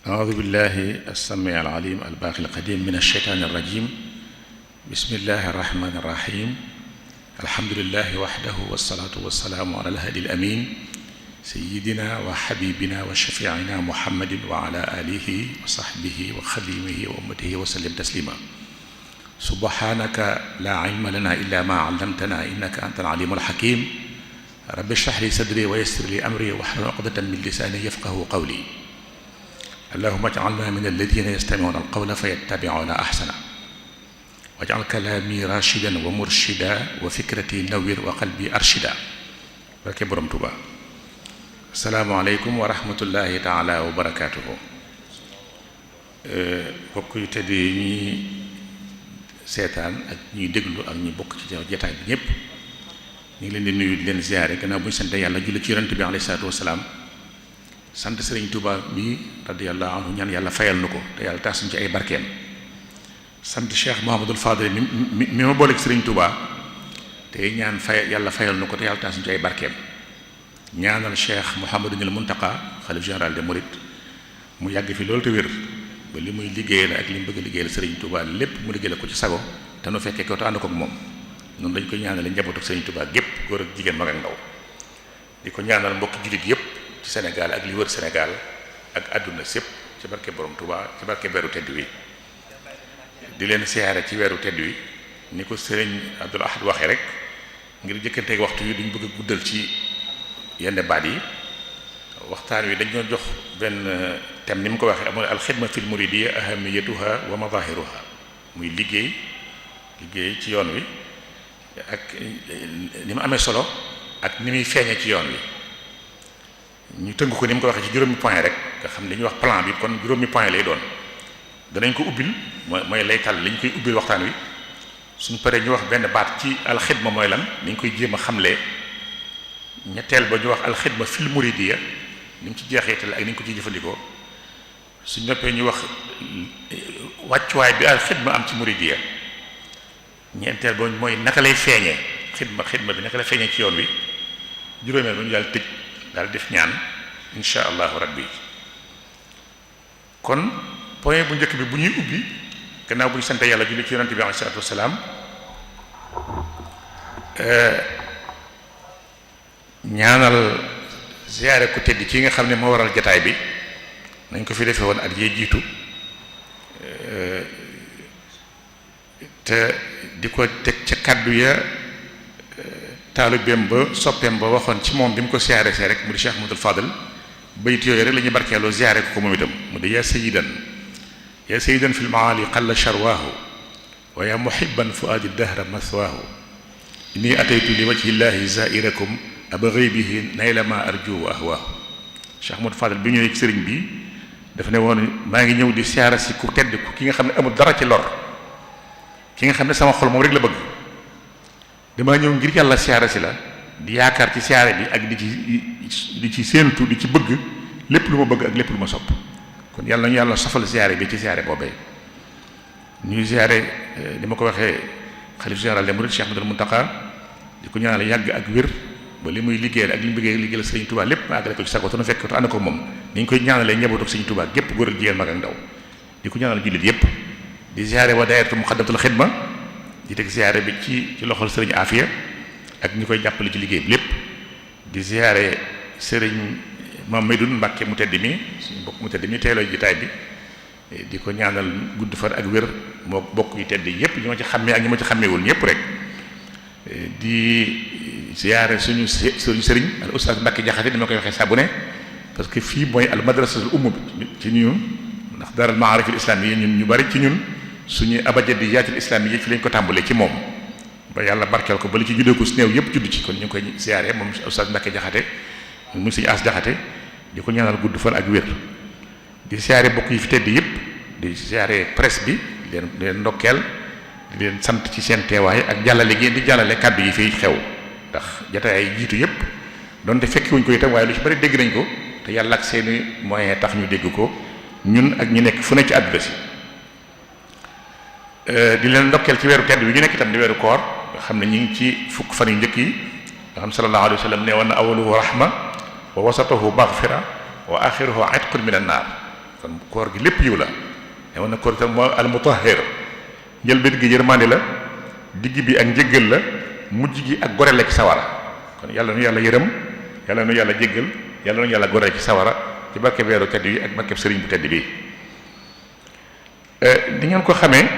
أعوذ بالله السميع العليم الباقي القديم من الشيطان الرجيم بسم الله الرحمن الرحيم الحمد لله وحده والصلاة والسلام على الهادي الأمين سيدنا وحبيبنا وشفيعنا محمد وعلى آله وصحبه وخديمه وأمته وسلم تسليما سبحانك لا علم لنا إلا ما علمتنا إنك أنت العليم الحكيم رب اشرح لي صدري ويسر لي أمري واحلل عقدة من لساني يفقهوا قولي اللهم اجعلنا من الذين يستمعون القول فيتبعون أحسنه واجعل كلامي راشدا ومرشدا وفكرتي نوّر وقلبي أرشدا barke borom Tuuba asalaamaaleykum wa rahmatullahi taala wa barakaatuhu bokk yu tedd yi ñuy seetaan ak ñuy déglu ak ñuy bokk ci jataay bi ñëpp ñu ngi leen di nuyu di leen ziyaare gannaaw bu ñu sant yàlla julli ci yonent bi alayhi salaatu wasalaam sant Sëriñ Tuuba bi radiyallahu anhu ñaan yàlla fayal nu ko te yàlla taas ñu ci ay barkeem sant Cheikh Mouhamadul Fadil mi ma booleeg Sëriñ Tuuba te ñaan yàlla fayal nu ko te yàlla taas ñu ci ay barkeem ñaanal Cheikh Mouhamadul Muntaqa xalif général des Mourides mu yàgg fi loolu te wér ba li muy liggéeyal ak li mu bëgg a liggéeyal Sëriñ Tuuba lépp mu liggéeyal ko ci sago te nu fekkee ko te ànd ko ak moom noonu dañ ko ñaanale njabootu Sëriñ Tuuba gépp góor ak jigéen mag ak ndaw di ko ñaanal mbokki jullit yépp ci Sénégal ak li wër Sénégal ak àdduna sépp ci barke borom Tuuba ci barke weeru tedd wi di leen siyaare ci weeru tedd wi ni ko Sëriñ Abdul Ahad waxee rek ngir jëkkanteeg waxtu yi duñ bëgg a guddal ci yenn baat yi waxtaan wi dañoo jox benn thème ni mu ko waxee amul alxidma fil muridiyya ahamiyatuha wa madahiruha muy liggéey ci yoon wi ak ni mu amee solo ak ni muy feeñee ci yoon wi ñu tënk ko ni mu ko waxee ci juróomi point rek nga xam li ñuy wax plan bi kon juróomi point lay doon danañ ko ubbil mooy laytal li ñu koy ubbil waxtaan wi suñ paree ñu wax benn baat ci alxidma mooy lan ni ñu koy jéem a xamlee ñetteel ba ñu wax alxidma fil muridiyya ni mu ci jeexital ak ni ñu ko ciy jëfandikoo suñ noppee ñu wax wàccuwaay bi alxidma am ci muridiyya ñeenteel ba mooy naka lay feeñee xidma bi naka lay feeñee ci yoon wi juróomeel ba ñu daal tëj daal def ñaan insha allahu rabbi kon point bu njëkk bi bu ñuy ubbi gannaaw bu ñu sant yàlla julli ci yonante bi alayhi salaatu wasalaam ñaanal ziyaare ku tedd ci nga xam ne moo waral jataay bi nañ ko fi defee woon at yee jiitu te di ko teg ca kàddu ya taalibeem ba soppeem ba waxoon ci moom bi mu ko ziyaare see rek mu di Cheikh Mouhamadoul Fadal bayit yooyu rek la ñuy barkeeloo ziyaare ko moom itam mu di yaa sayyidan fil maali qalla sharwaahu wa yaa muhibban fuaadi dahra mathwaahu inni ataytu li wajhi llahi zairakum abghi bihi nayla ma arju wa ahwaahu Cheikh Mouhamadoul Fadal bi ñëwee ci sëriñ bi dafa ne woon maa ngi ñëw di siyaara si ku tedd ku ki nga xam ne amul dara ci lor ki nga xam ne sama xol moom rek la bëgg damaa ñëw ngir yàlla siyaara si la di yaakaar ci siyaare bi ak di ci séentu di ci bëgg lépp lu ma bëgg ak lépp lu ma sopp kon yàlla nañu yàlla safal siyaare bi ci siyaare boobee ñuy siyaare ni ma ko waxee xalif général des mourides Cheikh Mouhamadoul Mountakha di ko ñaanal yàgg ak wér ba li muy liggéeyal ak li mu bëggee liggéeyal Sëriñ Tuubaa lépp ma àggale ko ci sago te nu fekk te ànd ko moom ni ñu koy ñaanalee njabootu Sëriñ Tuubaa gépp góor ak jigéen mag ak ndaw di ko ñaanal jullit yépp di siyaare waa daayiratu Muxaddamatul Xidma di teg siyaare bi ci loxol Sëriñ Afiya ak ñi koy jàppale ci liggéey bi lépp di siyaare Sëriñ Mamadou Mbàkke mu tedd mi suñu mbokk mu tedd mi teeloo jitaay bi di ko ñaanal gudd fan ak wér moo bokk yu tedd yépp ñi ma ci xàmmee ak ñi ma ci xàmmeewul ñépp rek di siyaare suñu sëriñ al ustaas Mbàkke Jaxate ni ma koy waxee saa bu ne parce que fii mooy al madrasatul umm bi ci ñun ndax daral maarif al islam yi ñun ñu bari ci ñun suñu abajadiyaatil islam yi fi lañ ko tàmbalee ci moom ba yàlla barkeel ko ba li ci juddee ko su néew yépp judd ci kon ñu ngi koy siyaare moom ustaas Mbàkke Jaxate mu suñu as Jaxate di ko ñaanal gudd fan ak wér di siyaare bokk yi fi tedd yépp di siyaare presse bi di leen ndokkeel di leen sant ci seen teewaay ak jàllale gi di jàllale kàddu yi fiy xew ndax jataay yi jiitu yépp donte fekki wuñ ko itam waaye lu ci bari dégg nañ ko te yàlla ak seeni moyen tax ñu dégg ko ñun ak ñu nekk fu ne ci àdduna si di leen ndokkeel ci weeru tedd bi ñu nekk itam di weeru koor nga xam ne ñu ngi ci fukk fan yu njëkk yi nga xam sallallahu alayhi wa sallam ne woon na awaluhu rahma wa wasatuhu maghfira wa axiruhu itqun min an naar kon koor gi lépp yiw la ne woon na koor itam moo al mutahhir njëlbéen gi yërmande la digg bi ak njëggal la mujj gi ak goreel la ci sawara kon yàlla nu yàlla yërëm yàlla nu yàlla jéggal yàlla nu yàlla goreel ci sawara ci barke weeru tedd yi ak barke sëriñ bu tedd bi di ngeen ko xamee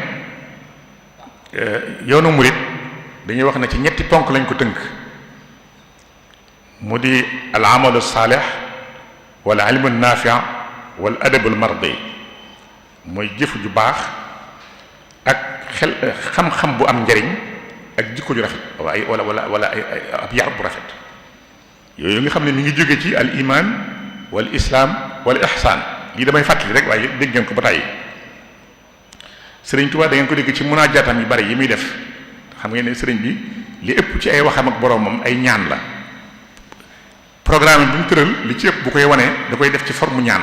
yoonu murit dañuy wax ne ci ñetti ponk lañ ko tënk mu di al amalu saalih wal ilmu naafi wal adabul mardi mooy jëf ju baax ak xel xam-xam bu am njariñ ak jikko ju rafet wala ay ab yar bu rafet yooyu nga xam ne mi ngi jóge ci al iman wal islam wal ihsan lii damay fàttali rek waaye dégg ngeen ko ba tàyyi sëriñ Tuubaa da ngeen ko dégg ci munaajatam yu bari yi muy def xam ngeen ne sëriñ bi li ëpp ci ay waxam ak boroomam ay ñaan la programme bi mu tëral li ci ëpp bu koy wanee da koy def ci forme ñaan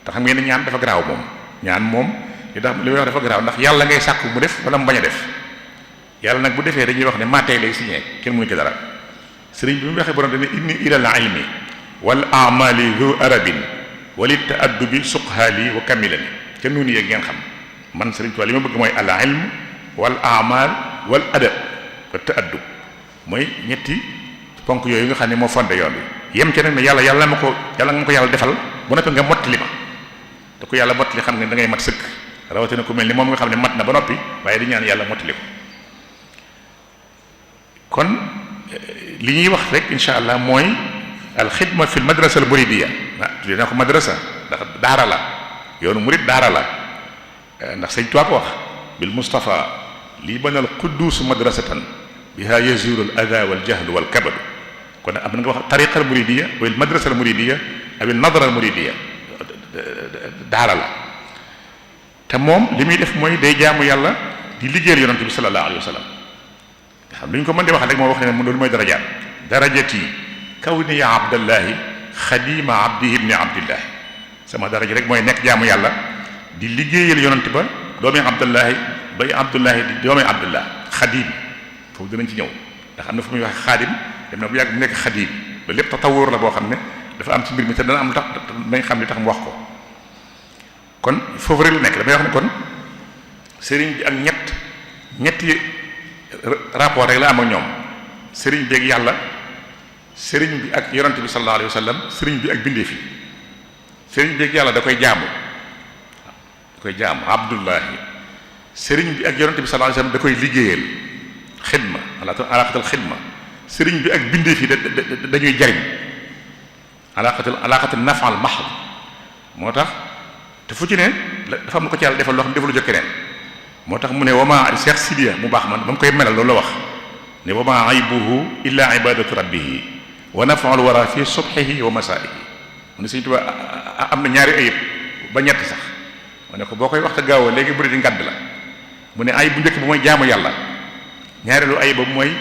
te xam ngeen ne ñaan dafa garaaw moom ñaan moom li tax li may wax dafa garaaw ndax yàlla ngay sàkku mu def wala mu bañ a def yàlla nag bu defee dañuy wax ne maa tey lay signé kenn mënu ci dara sëriñ bi mu waxee borom dana inni ilal ilmi wal amali zu arabin wali taaddubi suqhaali wa kamilani ca nuuni yeeg ngeen xam man sëriñ Tuubaa li ma bëgg mooy al ilm wal amal wal adab wa taaddub mooy ñetti ponk yooyu nga xam ne moo fondé yoon bi yem ca nag ne yàlla nga ma ko yàlla defal bu noppi nga mottali ma te ku yàlla mottali xam nga da ngay mat sëkk rawatina ku mel ni moom nga xam ne mat na ba noppi waaye di ñaan yàlla mottali ko kon li ñuy wax rek insha allah mooy alxidma fi l madrasa al muridiya tuddee naa ko madrasa ndax daara la yoonu murid daara la ndax sëñ Tuubaa ko wax bil Mustafa lii banal quddus madrasatan biha yazulu al ada wal jahl wal kabad kon am na nga wax tariqa al muridiya wal madrasa al muridiya aw al nadra al muridiya daara la te moom li muy def mooy day jaamu yàlla di liggéeyal yonante bi sallallahu alayhi wa sallam nga xam lu ñu ko mën di wax rek moo wax ne mu loolu mooy darajaat darajati kawni ya abdallahi xadima abdihi ibni abdillahi sama daraja rek mooy nekk jaamu yàlla di liggéeyal yonante ba doomi abdullahi bay abdullahi di doomi abdullah xadim foofu dinañ ci ñëw ndax am na fu muy wax xaadim dem na bu yàgg mu nekk xadim loolu lépp tatawur la boo xam ne dafa am ci mbir mi te dana am lu tax nañ xam li tax mu wax ko kon foofu rek la nekk damay wax ne kon sëriñ bi ak ñetti rapport rek la am ak ñoom sëriñ bi ak yàlla sëriñ bi ak yonante bi sallallahu alayhi wa sallam sëriñ bi ak bindeef yi sëriñ bi ak yàlla da koy jaamu abdullahi sëriñ bi ak yonante bi sallallahu alayhi wa sallam da koy liggéeyal xidma alaqatal xidma sëriñ bi ak bindeef yi dañuy jariñ alaqatal nafal mahd moo tax te fu ci ne dafa am lu ko ci yàlla defal loo xam ne defalu jëkk keneen moo tax mu ne wama Cheikh Sidiya mu baax man ba mu koy melal loolu la wax ne wama aybuhu illa ibadatu rabbihi wa naf'ul wara fi subhihi wa masaihi mu ne Sëriñ Tuubaa am na ñaari ayib ba ñett sax mu ne ko boo koy wax te gaawoo léegi bëri di ngadd la mu ne ayib bu njëkk bi mooy jaamu yàlla ñaareelu ayib ba mooy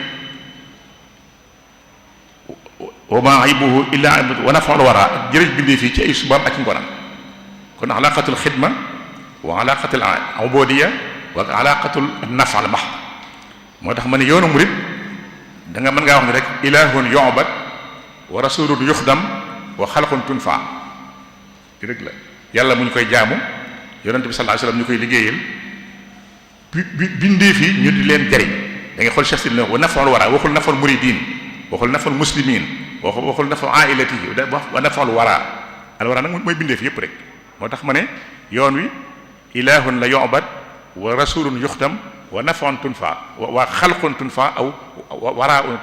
wama aybuhu illa wa naf'ul wara jërëj bindee fii ci ay subaam ak ci ngoonam kon alaqatul xidma wa alaqatul ubudiyya wa alaqatul naf al mahd moo tax ma ne yoonu murid da nga mën ngaa wax ne rek ilahun yu'bad wa rasulun yuxdam wa xalqun tunfa di rek la yàlla mu ñu koy jaamu yonente bi sallallahu alayhi wasallam ñu koy liggéeyal bi bindee fi ñu di leen jariñ da ngay xool Cheikh Sidina wa nafal wara waxul nafal muridin waxul nafal muslimin waxul nafal ailatihi wa nafal wara al wara nag mooy bindee fi yëpp rek moo tax ma ne yoon wi ilahun la yu'bad wa rasulun yuxdam wa naf'un tunfa wa xalqun tunfa aw waraa'un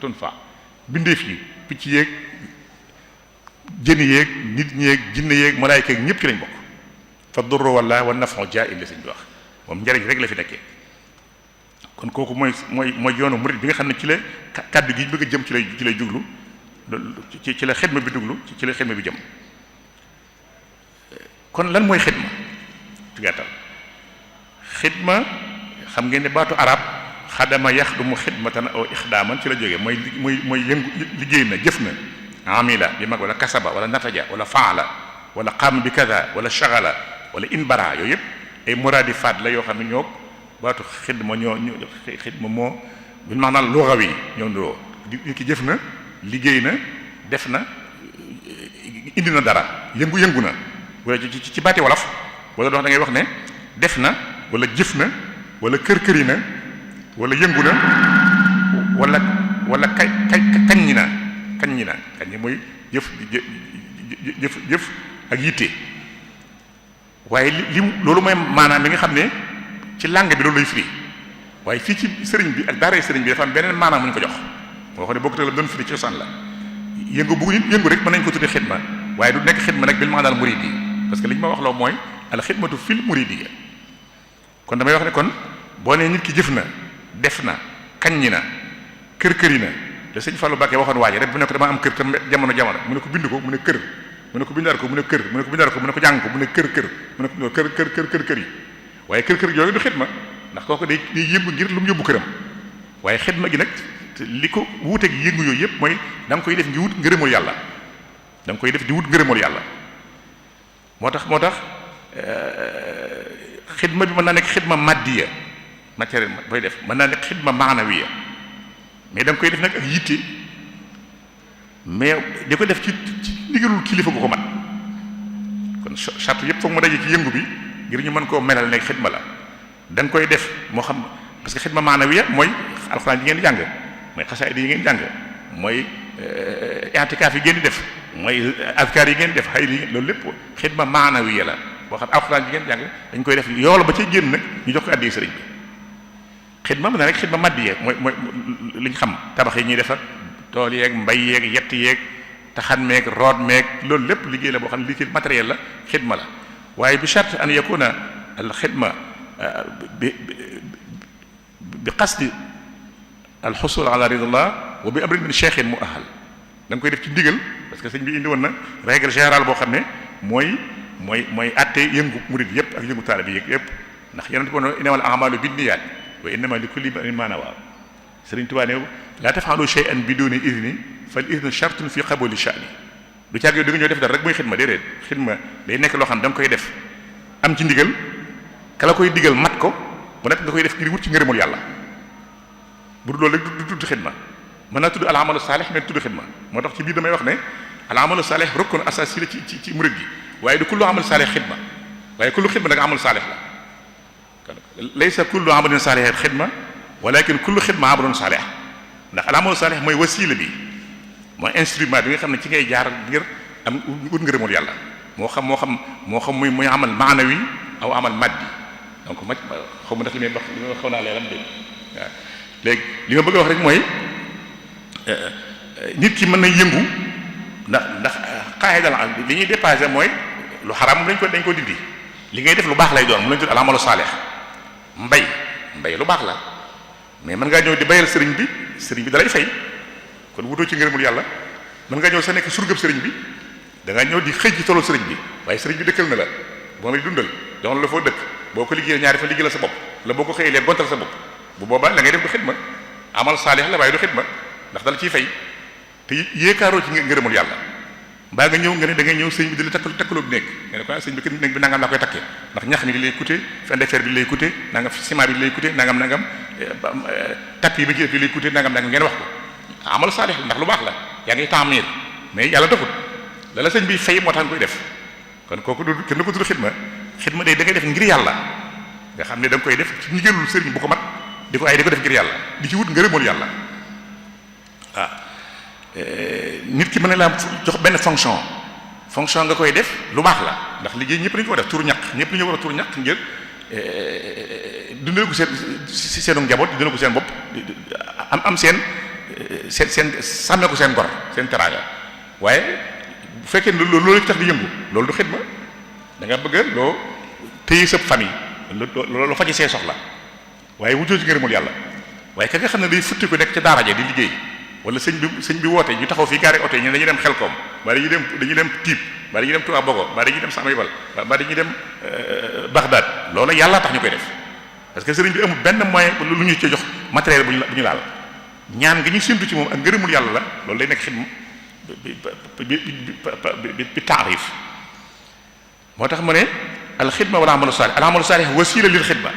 tunfa bindeef yi picc yéeg jën yéeg nit ñeeg jinne yéeg malaayka yeeg ñëpp ci lañ bokk fa durru walla wa naf'u jaa'in la sëñ bi wax moom njariñ rek la fi nekkee kon kooku mooy yoonu murid bi nga xam ne ci la kàddu gi bëgg a jëm ci lay juglu ci la xidma bi duglu ci la xidma bi jëm kon lan mooy xidma ci gàttal xidma xam ngeen ne baatu arab xadama yaxdumu xidmatan aw ixdaaman ci la jógee mooy yëngu liggéey na jëf na amila bi mag wala kasaba wala nataja wala faala wala qaama bi kada wala shagala wala inbara yooyu yëpp ay muradifaat la yoo xam ne ñoo baatu xidma xidma moo bi maanaam lugawi ñoo niroo nit ki jëf na liggéey na def na indi na dara yëngu na wala ci baati wolof wala dox da ngay wax ne def na wala jëf na wala kër-këri na wala yëngu na wala kañ ñi mooy jëf ak yitte waaye li loolu mooy maanaam mi nga xam ne ci langue bi loolu lay firi waaye fii ci sëriñ bi ak daaray sëriñ bi dafa am beneen maanaam mu ñu ko jox boo xam ne bokk te la doon firi ci cosaan la yëngu bu yëngu rek mën nañ ko tuddee xidma waaye du nekk xidma nag bil maanaal muridi parce que li ñu ma wax loo mooy al xidmatu fil muridiyya kon damay wax ne kon boo nee nit ki jëf na def na kaññi na kër-këri na te sëñ Fallou Mbacké waxoon waaje rek bu ne ko dama am kër te jamono mu ne ko bind ko mu ne kër mu ne ko bindaar ko mu ne kër mu ne ko bindaar ko mu ne ko jàng ko mu ne kër mu ne ko kër yi waaye kër yooyu du xidma ndax kooku day yëngu ngir lu mu yóbbu këram waaye xidma gi nag li ko wuuteeg yëngu yooyu yëpp mooy da nga koy def ngi wut ngërëmul yàlla da nga koy def di wut ngërëmul yàlla moo tax xidma bi mën naa nekk xidma maddiya matériel booy def mën naa nekk xidma maanawiya mais da nga koy def nag ak yitte mais di ko def ci ndigalul kilifa gu ko mat kon charte yëpp foog mu daje ci yëngu bi ngir ñu mën koo melal nekk xidma la da nga koy def moo xam parce que xidma maanawiya mooy alxuraan yi ngeen di jàng mooy xasaayid yi ngeen di jàng mooy i'tikaaf yi ngeen di def mooy azkar yi ngeen di def xayri loolu lépp xidma maanawiya la boo xam alxuraan yi ngeen di jàng dañ koy def yoolu ba ca génn nag ñu jox ko àddee sëriñ bi xidma mën na rek xidma maddiya mooy li ñu xam tabax yi ñuy def ak tool yeeg mbay yeeg yett yeeg taxan meeg root meeg loolu lépp liggéey la boo xam ne liggéey matériel la xidma la waaye bi charte an yakuna al xidma bi qasdi al xusul ala ridallah wa bi amrin min cheikhin mu ahal da nga koy def ci ndigal parce que sëñ bi indi woon na règle générale boo xam ne mooy atte yëngu murid yëpp ak yëngu taalibe bi yëpp ndax yonent bi woon innamal a'malu binniyaat wa innama li kulli imri'in ma nawaa Sëriñ Tuubaa ne laa taf'alu shay'an biduni idni fal idnu shartun fi qabuli sha'ni du caag yow da nga ñëw def dara rek muy xidma déedéet xidma day nekk loo xam ne da nga koy def am ci ndigal kala koy digal mat ko bu nekk nga koy def ngir wut ci ngërëmul yàlla bu dul loolu rek du tudd xidma mën naa tudd al amalu saalih mais tudd xidma moo tax ci biir damay wax ne al amalu saalih rukun asasi la ci murid gi waaye du kullu amal saalih xidma waaye kullu xidma da nga amal saalih la laysa kullu amalin saalih xidma walakin kullu xidma amalun saalih ndax al amalu saalih mooy wasiila bi mooy instrument bi nga xam ne ci ngay jaar ngir am wut ngërëmul yàlla moo xam muy amal maanawi aw amal maddi donc xaw ma ndax li may wax xaw naa leeram dégg waaw léegi li ma bëgg a wax rek mooy nit ki mën na yëngu ndax xaaxee dal li ñuy dépassé mooy lu xaram dañ ko dindi li ngay def lu baax lay doon mu lañ tudd al amalu saalih mbay lu baax la mais mën ngaa ñëw di bayal sëriñ bi dalay fay kon wutoo ci ngërëmul yàlla mën nga ñëw sa nekk surgëb sëriñ bi da nga ñëw di xëy ci tollu sëriñ bi waaye sëriñ bi dëkkal na la boo lay dundal jox la foo dëkk boo ko liggéeyee ñaari fa liggéey la sa bopp la boo ko xëyee leen gontal sa bopp bu boobaa la ngay def du xidma amal saalih la waaye du xidma ndax dala ciy fay te yéekaaroo ci ngërëmul yàlla mbaa nga ñëw nga ne da ngay ñëw sëñ bi di la takkaloo nekk nga ne ko sëñ bi kat nekk bi nangam laa koy takkee ndax ñax mi di lay coûter fin de fer bi di lay coûter nangam ciment bi di lay coûter nangam tapis bi ci def di lay coûter nangam ngeen wax ko amal saalih ndax lu baax la yaa ngi taamir mais yàlla taxut la sëñ bi fay moo tax nga koy def kon kooku du kenn du ko tudd xidma day da ngay def ngir yàlla nga xam ne da nga koy def ci ndigalul sëriñ bu ko mat di ko def ngir yàlla di ci wut ngërëmul yàlla waaw nit ki mën na laa jox benn fonction nga koy def lu baax la ndax liggéey ñëpp dañu ko def tur ñaq ñëpp dañu war a tur ñaq ngir dundal ko seenu njaboot dundal ko seen bopp am seen sàmmee ko seen ngor seen teraanga waaye bu fekkee ne loolu tax di yëngu loolu du xidma da nga bëgg loo téye sa famille loo faji see soxla waaye wutoo ci ngërëmul yàlla waaye ka nga xam ne day futti ko nekk ca daara ja di liggéey wala sëñ bi woote ñu taxaw fii gaare oto yi ñu dañuy dem Xelkom ba dañuy dem Tiib ba dañuy dem Touba Bogo ba dañuy dem Samayval ba dañuy dem Bagdad loolu yàlla tax ñu koy def parce que sëriñ bi amul benn moyen lu ñu ci jox matériel bu ñu laal ñaan nga ñu séntu ci moom ak ngërëmul yàlla la loolu lay nekk xidma bi taarif moo tax mu ne al xidma wala amalu saalih al amalu saalih wasila lil xidma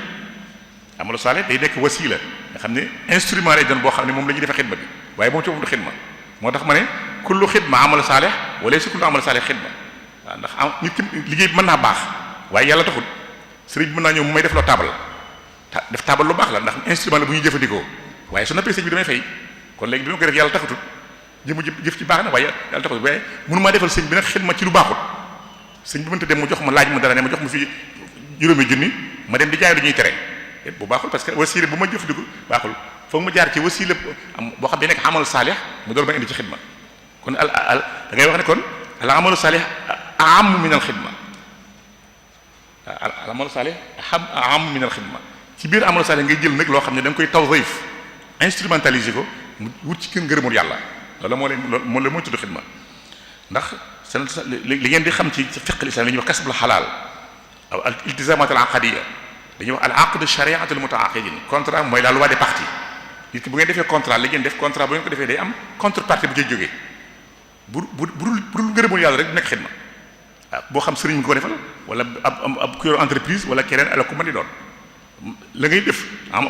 amalu saalih day nekk wasila nga xam ne instrument lay doon boo xam ne moom la ñuy defee xidma bi waaye moom ci moom du xidma moo tax ma ne kullu xidma amalu saalih wala si kullu amalu saalih xidma waaw ndax nit ki liggéey bi mën naa baax waaye yàlla taxul sëriñ bi mën naa ñëw mu may def loo taabal def taabal lu baax la ndax instrument la bu ñuy jëfandikoo waaye su noppee sëriñ bi damay fay kon léegi bi ma koy def yàlla taxatul jëf ci baax na waaye yàlla taxatul waaye mënu maa defal sëñ bi nag xidma ci lu baaxul sëñ bi mënta dem mu jox ma laaj ma dara ne ma jox ma fi juróomi junni ma dem di jaay lu ñuy tere bu baaxul parce que wasiila bu ma jëfandikoo baaxul foog ma jaar ci wasiila am boo xam ne nekk amal saalih mu door ma indi ci xidma kon da ngay wax ne kon al amalu saalih am min al xidma al amalu saalih am min al xidma ci biir amalu saalih ngay jël nag loo xam ne da nga koy tawzif instrumentaliser ko mu wut ci kër ngërëmul yàlla loolu moo leen moo la mooy tudd xidma ndax seen li ngeen di xam ci fiqh al islam li ñuy wax kasbul xalaal aw al iltizamat al aqadiyya dañuy wax al aqd shari'at al mutaaqidin contrat mooy la loi des parties nit ki bu ngeen defee contrat li ngeen def contrat bu ngeen ko defee day am contrepartie bu cay jógee bu ngërëmul yàlla rek du nekk xidma boo xam sëriñ bi ko defal wala ab ku yor entreprise wala keneen ala ku mën di doon la ngay def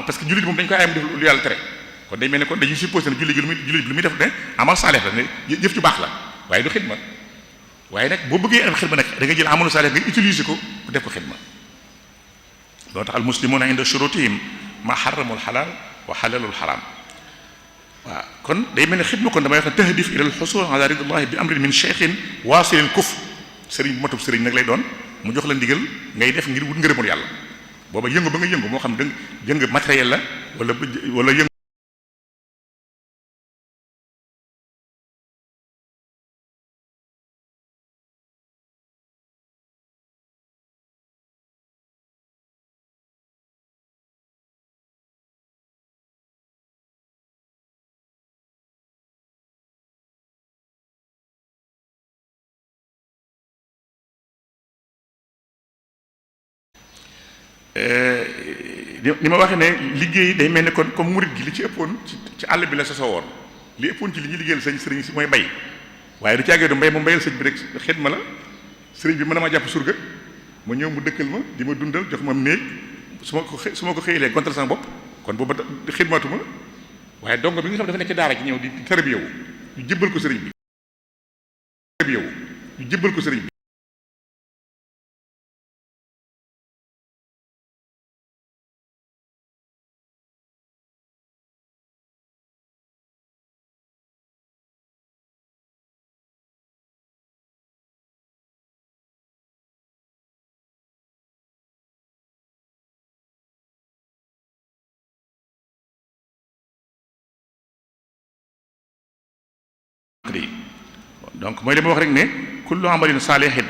parce que jullit moom dañ koy ayam def lu yàlla tere kon day mel ne kon dañuy supposé ne jullit bi lu muy def ne amal saalih la ne jëf ju baax la waaye du xidma waaye nag boo bëggee am xidma nag da nga jël amalu saalih nga utiliser ko pour def ko xidma loolu tax al muslimuna inda shurutihim ma harramu al halal wa halalu al haram waaw kon day mel ne xidma kon damay wax ne tahdif ila al husul ala ridallahi bi amrin min cheikhin waasilin kuf sëriñ bu matub sëriñ nag lay doon mu jox la ndigal ngay def ngir wut ngërëmul yàlla booba yëngu ba nga yëngu moo xam yëngu matériel la wala yëngu ni ma waxee ne liggéey day mel ne kon comme murid gi li ci ëppoon ci àll bi la sosoo woon li ëppoon ci li ñuy liggéeyal sëriñ si mooy bay waaye du caagee du mbay ma mbayal sëñ bi rek xidma la sëriñ bi mën na ma jàpp surga ma ñëw mu dëkkal ma di ma dundal jox ma néeg su ma ko xëyalee gontal sama bopp kon booba xidmatuma waaye dongo bi nga xam dafa nekk daara ci ñëw di tarbiyawu ñu jébbal ko sëriñ bi donc mooy li ma wax rek ne kullu amalin saalihin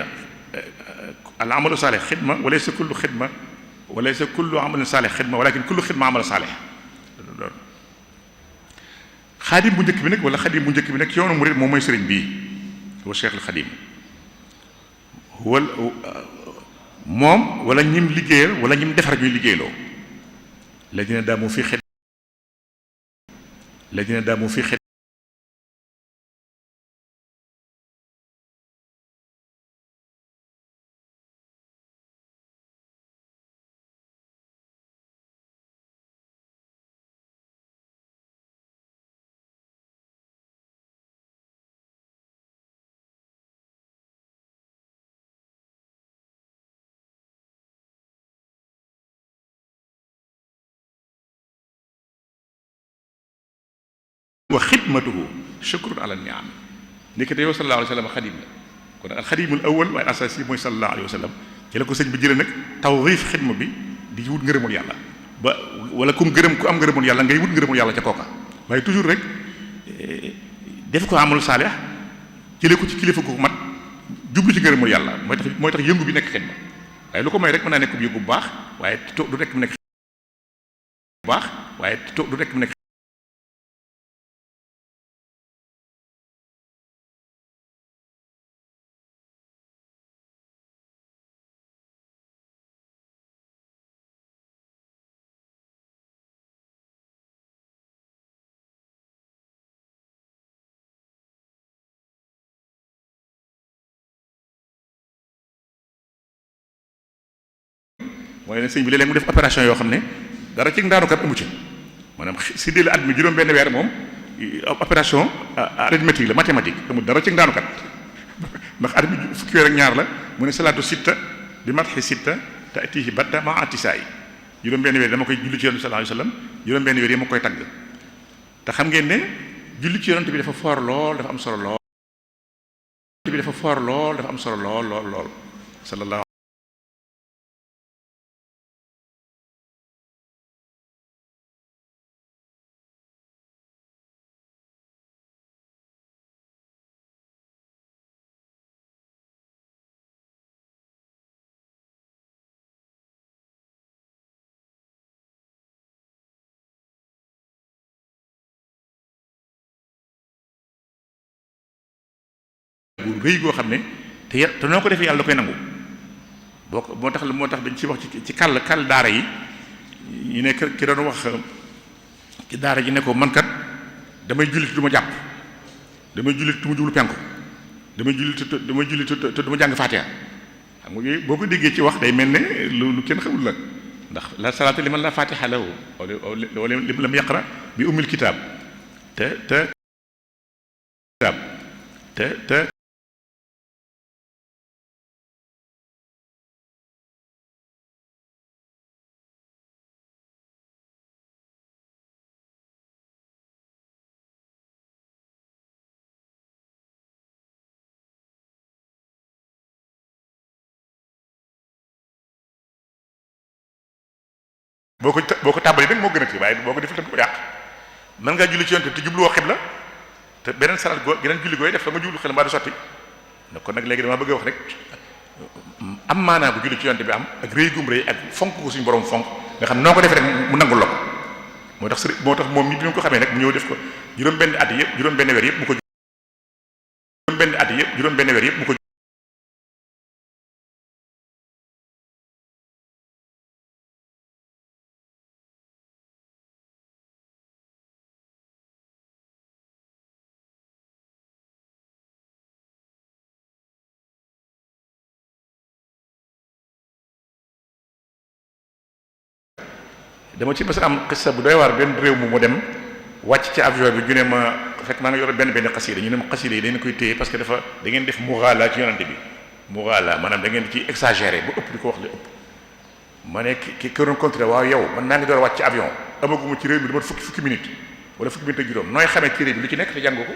al amalu saalih xidma walaysa kullu xidma walaysa kullu amalin saalih xidma walakin kullu xidma amal saalih xaadim bu njëkk bi nag wala xadim bu njëkk bi nag yoonu murid moom mooy sëriñ bii wa cheikh al xadim moom wala ñim liggéeyal wala ñim defar ñuy liggéeyloo ladina daamu fi xidma wa xidmatuhu shukrun ala niam nekkate yow sallallahu alayhi wa sallam xadim la kon al xadimul awal waaye asasi mooy sallallahu alayhi wa sallam ci la ko sëñ bi jëlee nag tawriif xidma bi di wut ngërëmul yàlla ba wala ku am ngërëmul yàlla ngay wut ngërëmul yàlla ca kooka waaye toujours rek def ko amul saalih jëlee ko ci kilifa gu mat jublu ci ngërëmul yàlla mooy tax yëngu bi nekk xidma waaye lu ko may rek mën naa nekk yëngu bu baax waaye du rek mu nekk bu baax waaye du rek mu nekk mooy ne sëñ bi léeg-léeg mu def opération yoo xam ne dara ci ndaanukat amu ci maanaam si dee la at mi juróom benn weer moom opération arithmétique la mathématique amul dara ci ndaanukat ndax at mi fukki weer ak ñaar la mu ne salaatu sitta bi matxi sitta te atihi batta ma atisaay juróom-benn weer dama koy julli ci yonent bi sallallahu alayhi wasallam juróom-benn weer yi ma koy tagg te xam ngeen ne julli ci yonent bi dafa foor lool dafa am solo lool bi dafa foor lool dafa am solo lool lool lool sallallahu bu rëy goo xam ne te noo ko defee yàlla da koy nangu boo ko moo tax dañ ci wax ci kàll daara yi ñu ne ki doon wax ci daara ji ne ko man kat damay jullit du ma jàpp damay jullit du ma jublu penku damay jullit te du ma jàng faatiha xam nga yooyu boo ko déggee ci wax day mel ne lu kenn xamul la ndax la salaata liman la faatiha lahu wala lam yaqra bi ummil kitaab te boo ko tàmbali nag moo gën a ci waaye boo ko defal tam ko yàq mën ngaa julli ci yonte te jubluwoo xibla te beneen salat geneen julli gooy def fa nga jublu xel mbaa du sotti ne kon nag léegi damaa bëgg a wax rek am maanaa bu julli ci yonte bi am ak rëy gum rëy ak fonk ko suñu borom fonk nga xam noo ko defee rek mu nangul la ko moo tax moom mi bi ko xamee nag mu ñëw def ko juróom-benn at yëpp juróom-benn weer yëpp mu ko dama ci mës a am xissa bu doy waar benn réew mu dem wàcc ci avion bi ñu ne ma fekk maa ngi yore benn xasida ñu ne ma xasida yi dañ koy téye parce que da ngeen def mughala ci yonante bi mughala maanaam da ngeen ci exagéré bu ëpp di ko wax li ëpp ma ne ki doon contré waaw yow man maa ngi door a wàcc ci avion amaguma ci réew mi dama fukki minute wala fukki minute ak juróom nooy xamee téere bi lu ci nekk te jàng ko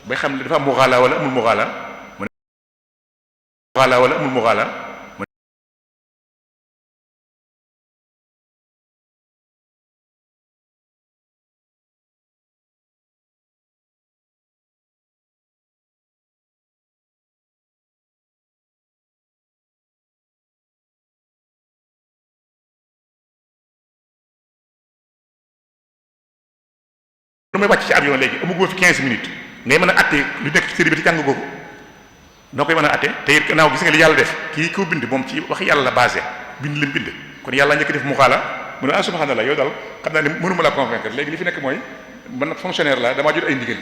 bay xam ne dafa am mughala wala amul mughala lu may wàcc ci avion léegi amaguma fi 15 minutes ngay mën a atte lu nekk ci téere bi te jàng googu noo koy mën a atte te it gannaaw gis nga li yàlla def kii ko bind moom ci wax yàlla la basé bind lim bind kon yàlla njëkk def mu xaala mu ne ah subhanallah yow daal xam naa ne mënuma la convaincre léegi li fi nekk mooy man nag fonctionnaire la damaa jot ay ndigal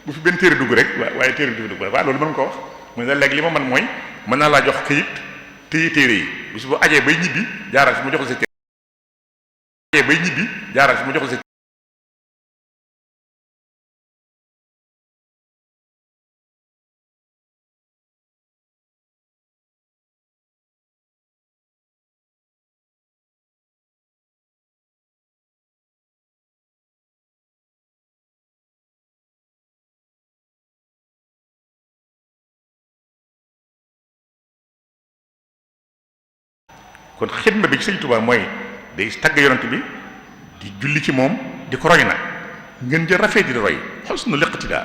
bu fi benn téere dugg rek waaye téere du fi dugg waaw loolu mën ko wax mu ne léegi li ma man mooy mën naa laa jox këyit téere yi bis bu ajee bay ñibbi jaaral fi mu jox la sa téere kon xidma bi ci Sëñ Tuubaa mooy day tagg yonent bi di julli ci moom di ko roy nag ngeen di rafet di roy xusnu liqtidaa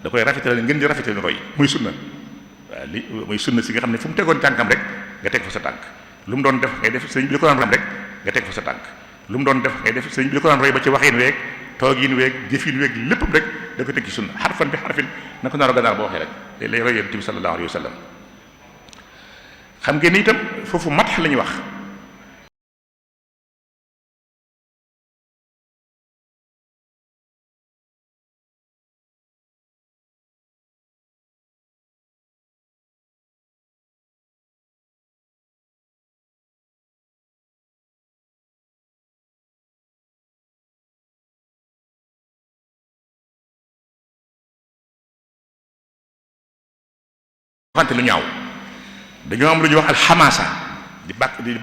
da koy rafetal ngeen di rafetal di roy muy sunna waaw li muy sunna si nga xam ne fu mu tegoon tànkam rek nga teg fa sa tànk lu mu doon def ngay def sëñ bi li ko daan rek nga teg fa sa tànk lu mu doon def ngay def sëñ bi li ko daan roy ba ci waxin weeg toogin weeg jëfin weeg léppam rek da ko teg ci sunna xarfan bi xarfin na ko naaru ganaar boo waxee rek lay roy yonent bi sallallahu alayhi wa sallam xam ngeen itam foofu matx la ñuy wax waxante lu ñaaw dañoo am lu ñuy wax alxamaasa di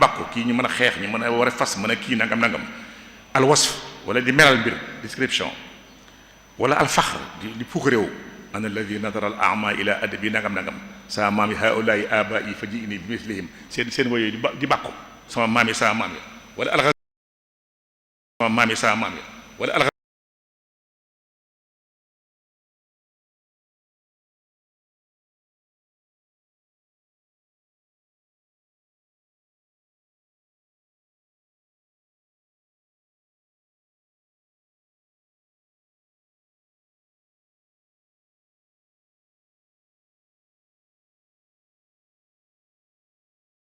bàkku kii ñu mën a xeex ñu mën a war a fas mën a kii nangam nangam alwasf wala di meral mbir description wala alfaxr di puuk réew ana alladi nadara al ama ila adabi nangam nangam sama maam yi haulaai abai fa ji ini bi mislihim seen woy yooyu di bàkku sama maam yi sama maam yi wala alxa sama maam yi sama maam yi wala alxa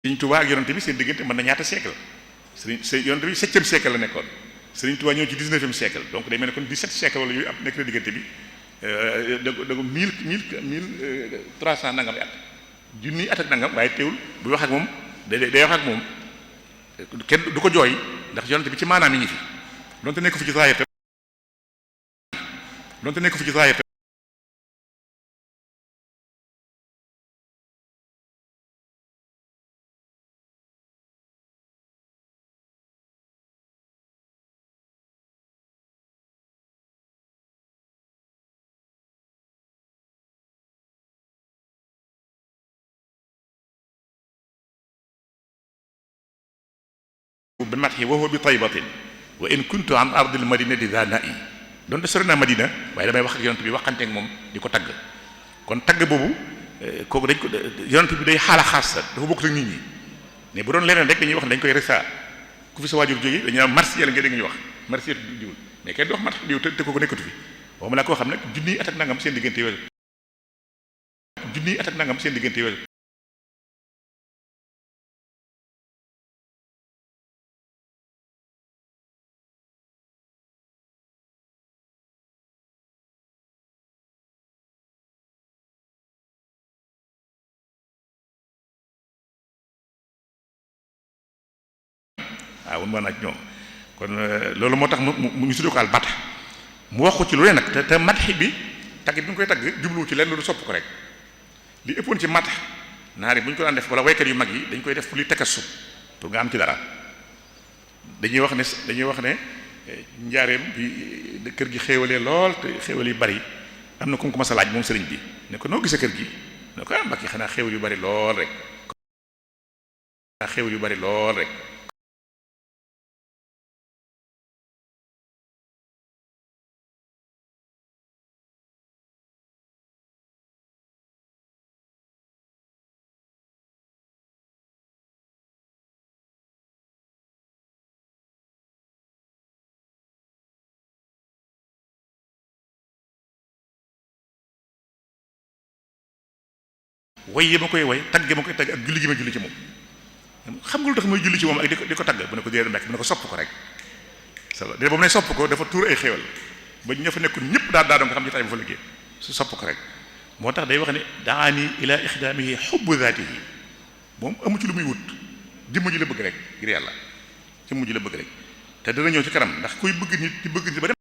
Sëriñ Tuubaa ak yonante bi seen diggante mën na ñaata siècle yonante bi 7e siècle la nekkoon Sëriñ Tuubaa ñëw ci 19e siècle donc day mel ne kon 17 siècle wala yooyu am nekk na diggante bi da 1300 nangam at junni at ak nangam waaye teewul buy wax ak moom day wax ak moom kenn du ko jooy ndax yonante bi ci maanaam yi ngi fi donte nekk fi ci zaahir bi mat yi waxoo bi taybatin wa in kuntu an ardil madinati daa na i donte sori naa Madina waaye damay wax ak yonent bi waxanteek moom di ko tagg kon tagg boobu kooku dañ ko yonent bi day xaala xaas dafa bokkut ak nit ñi mais bu doon leneen rek dañuy wax ne dañ koy resa ku fi sa waajur jógee dañuy am marsiya la nga dégg ñuy wax marsiya diwul mais kenn du wax mat diw te kooku nekkatu fi waxuma laa koo xam ne junniy at ak nangam seen diggante weesu waaw mën naa ci ñoom kon loolu moo tax mu ñu tuddee ko al mat mu wax ko ci lu ne nag te matxi bi tagg bi ñu koy tagg jubluwu ci lenn lu sopp ko rek li ëppoon ci mat naari bu ñu ko daan def wala waykat yu mag yi dañ koy def pour li takassu pour nga am ci dara dañuy wax ne njaareem bi kër gi xéewalee lool te xéewal yu bari am na ku ko mas a laaj moom sëriñ bi ne ko noo gisee kër gi ne ko Mbàkke xanaa xéewal yu bari lool rek way yi ma koy way tagg ma koy tagg ak julli gi ma julli ci moom xam nga lu tax muy julli ci moom ak di ko tagg bu ne ko déedéet mbekk bu ne ko sopp ko rek sala de ba mu ne sopp ko dafa tuur ay xéewal ba ña fa nekkul ñëpp daa doon nga xam jotaay bu fa liggéey su sopp ko rek moo tax day wax ne daani ila ixdaamihi xubbu zaatihi moom amu ci lu muy wut jëmm ji la bëgg rek ngir yàlla jëmm ji la bëgg rek te dana ñëw ci kanam ndax kuy bëgg nit di bëgg nit ba dem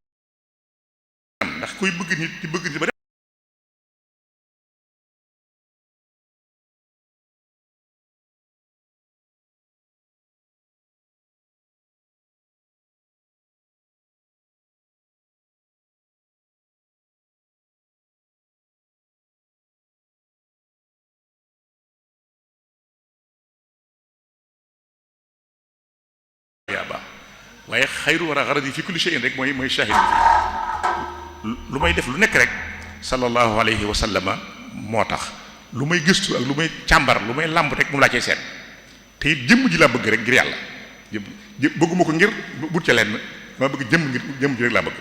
waaye xayru war a xaradi fi kulli shay'in rek mooy shahid lu may def lu nekk rek sallallahu alayhi wa sallama moo tax lu may gëstu ak lu may càmbar lu may làmb rek moom laa cay seet te it jëmm ji laa bëgg rek ngir yàlla bëgguma ko ngir but ca lenn dama bëgg jëmm ji rek laa bëgg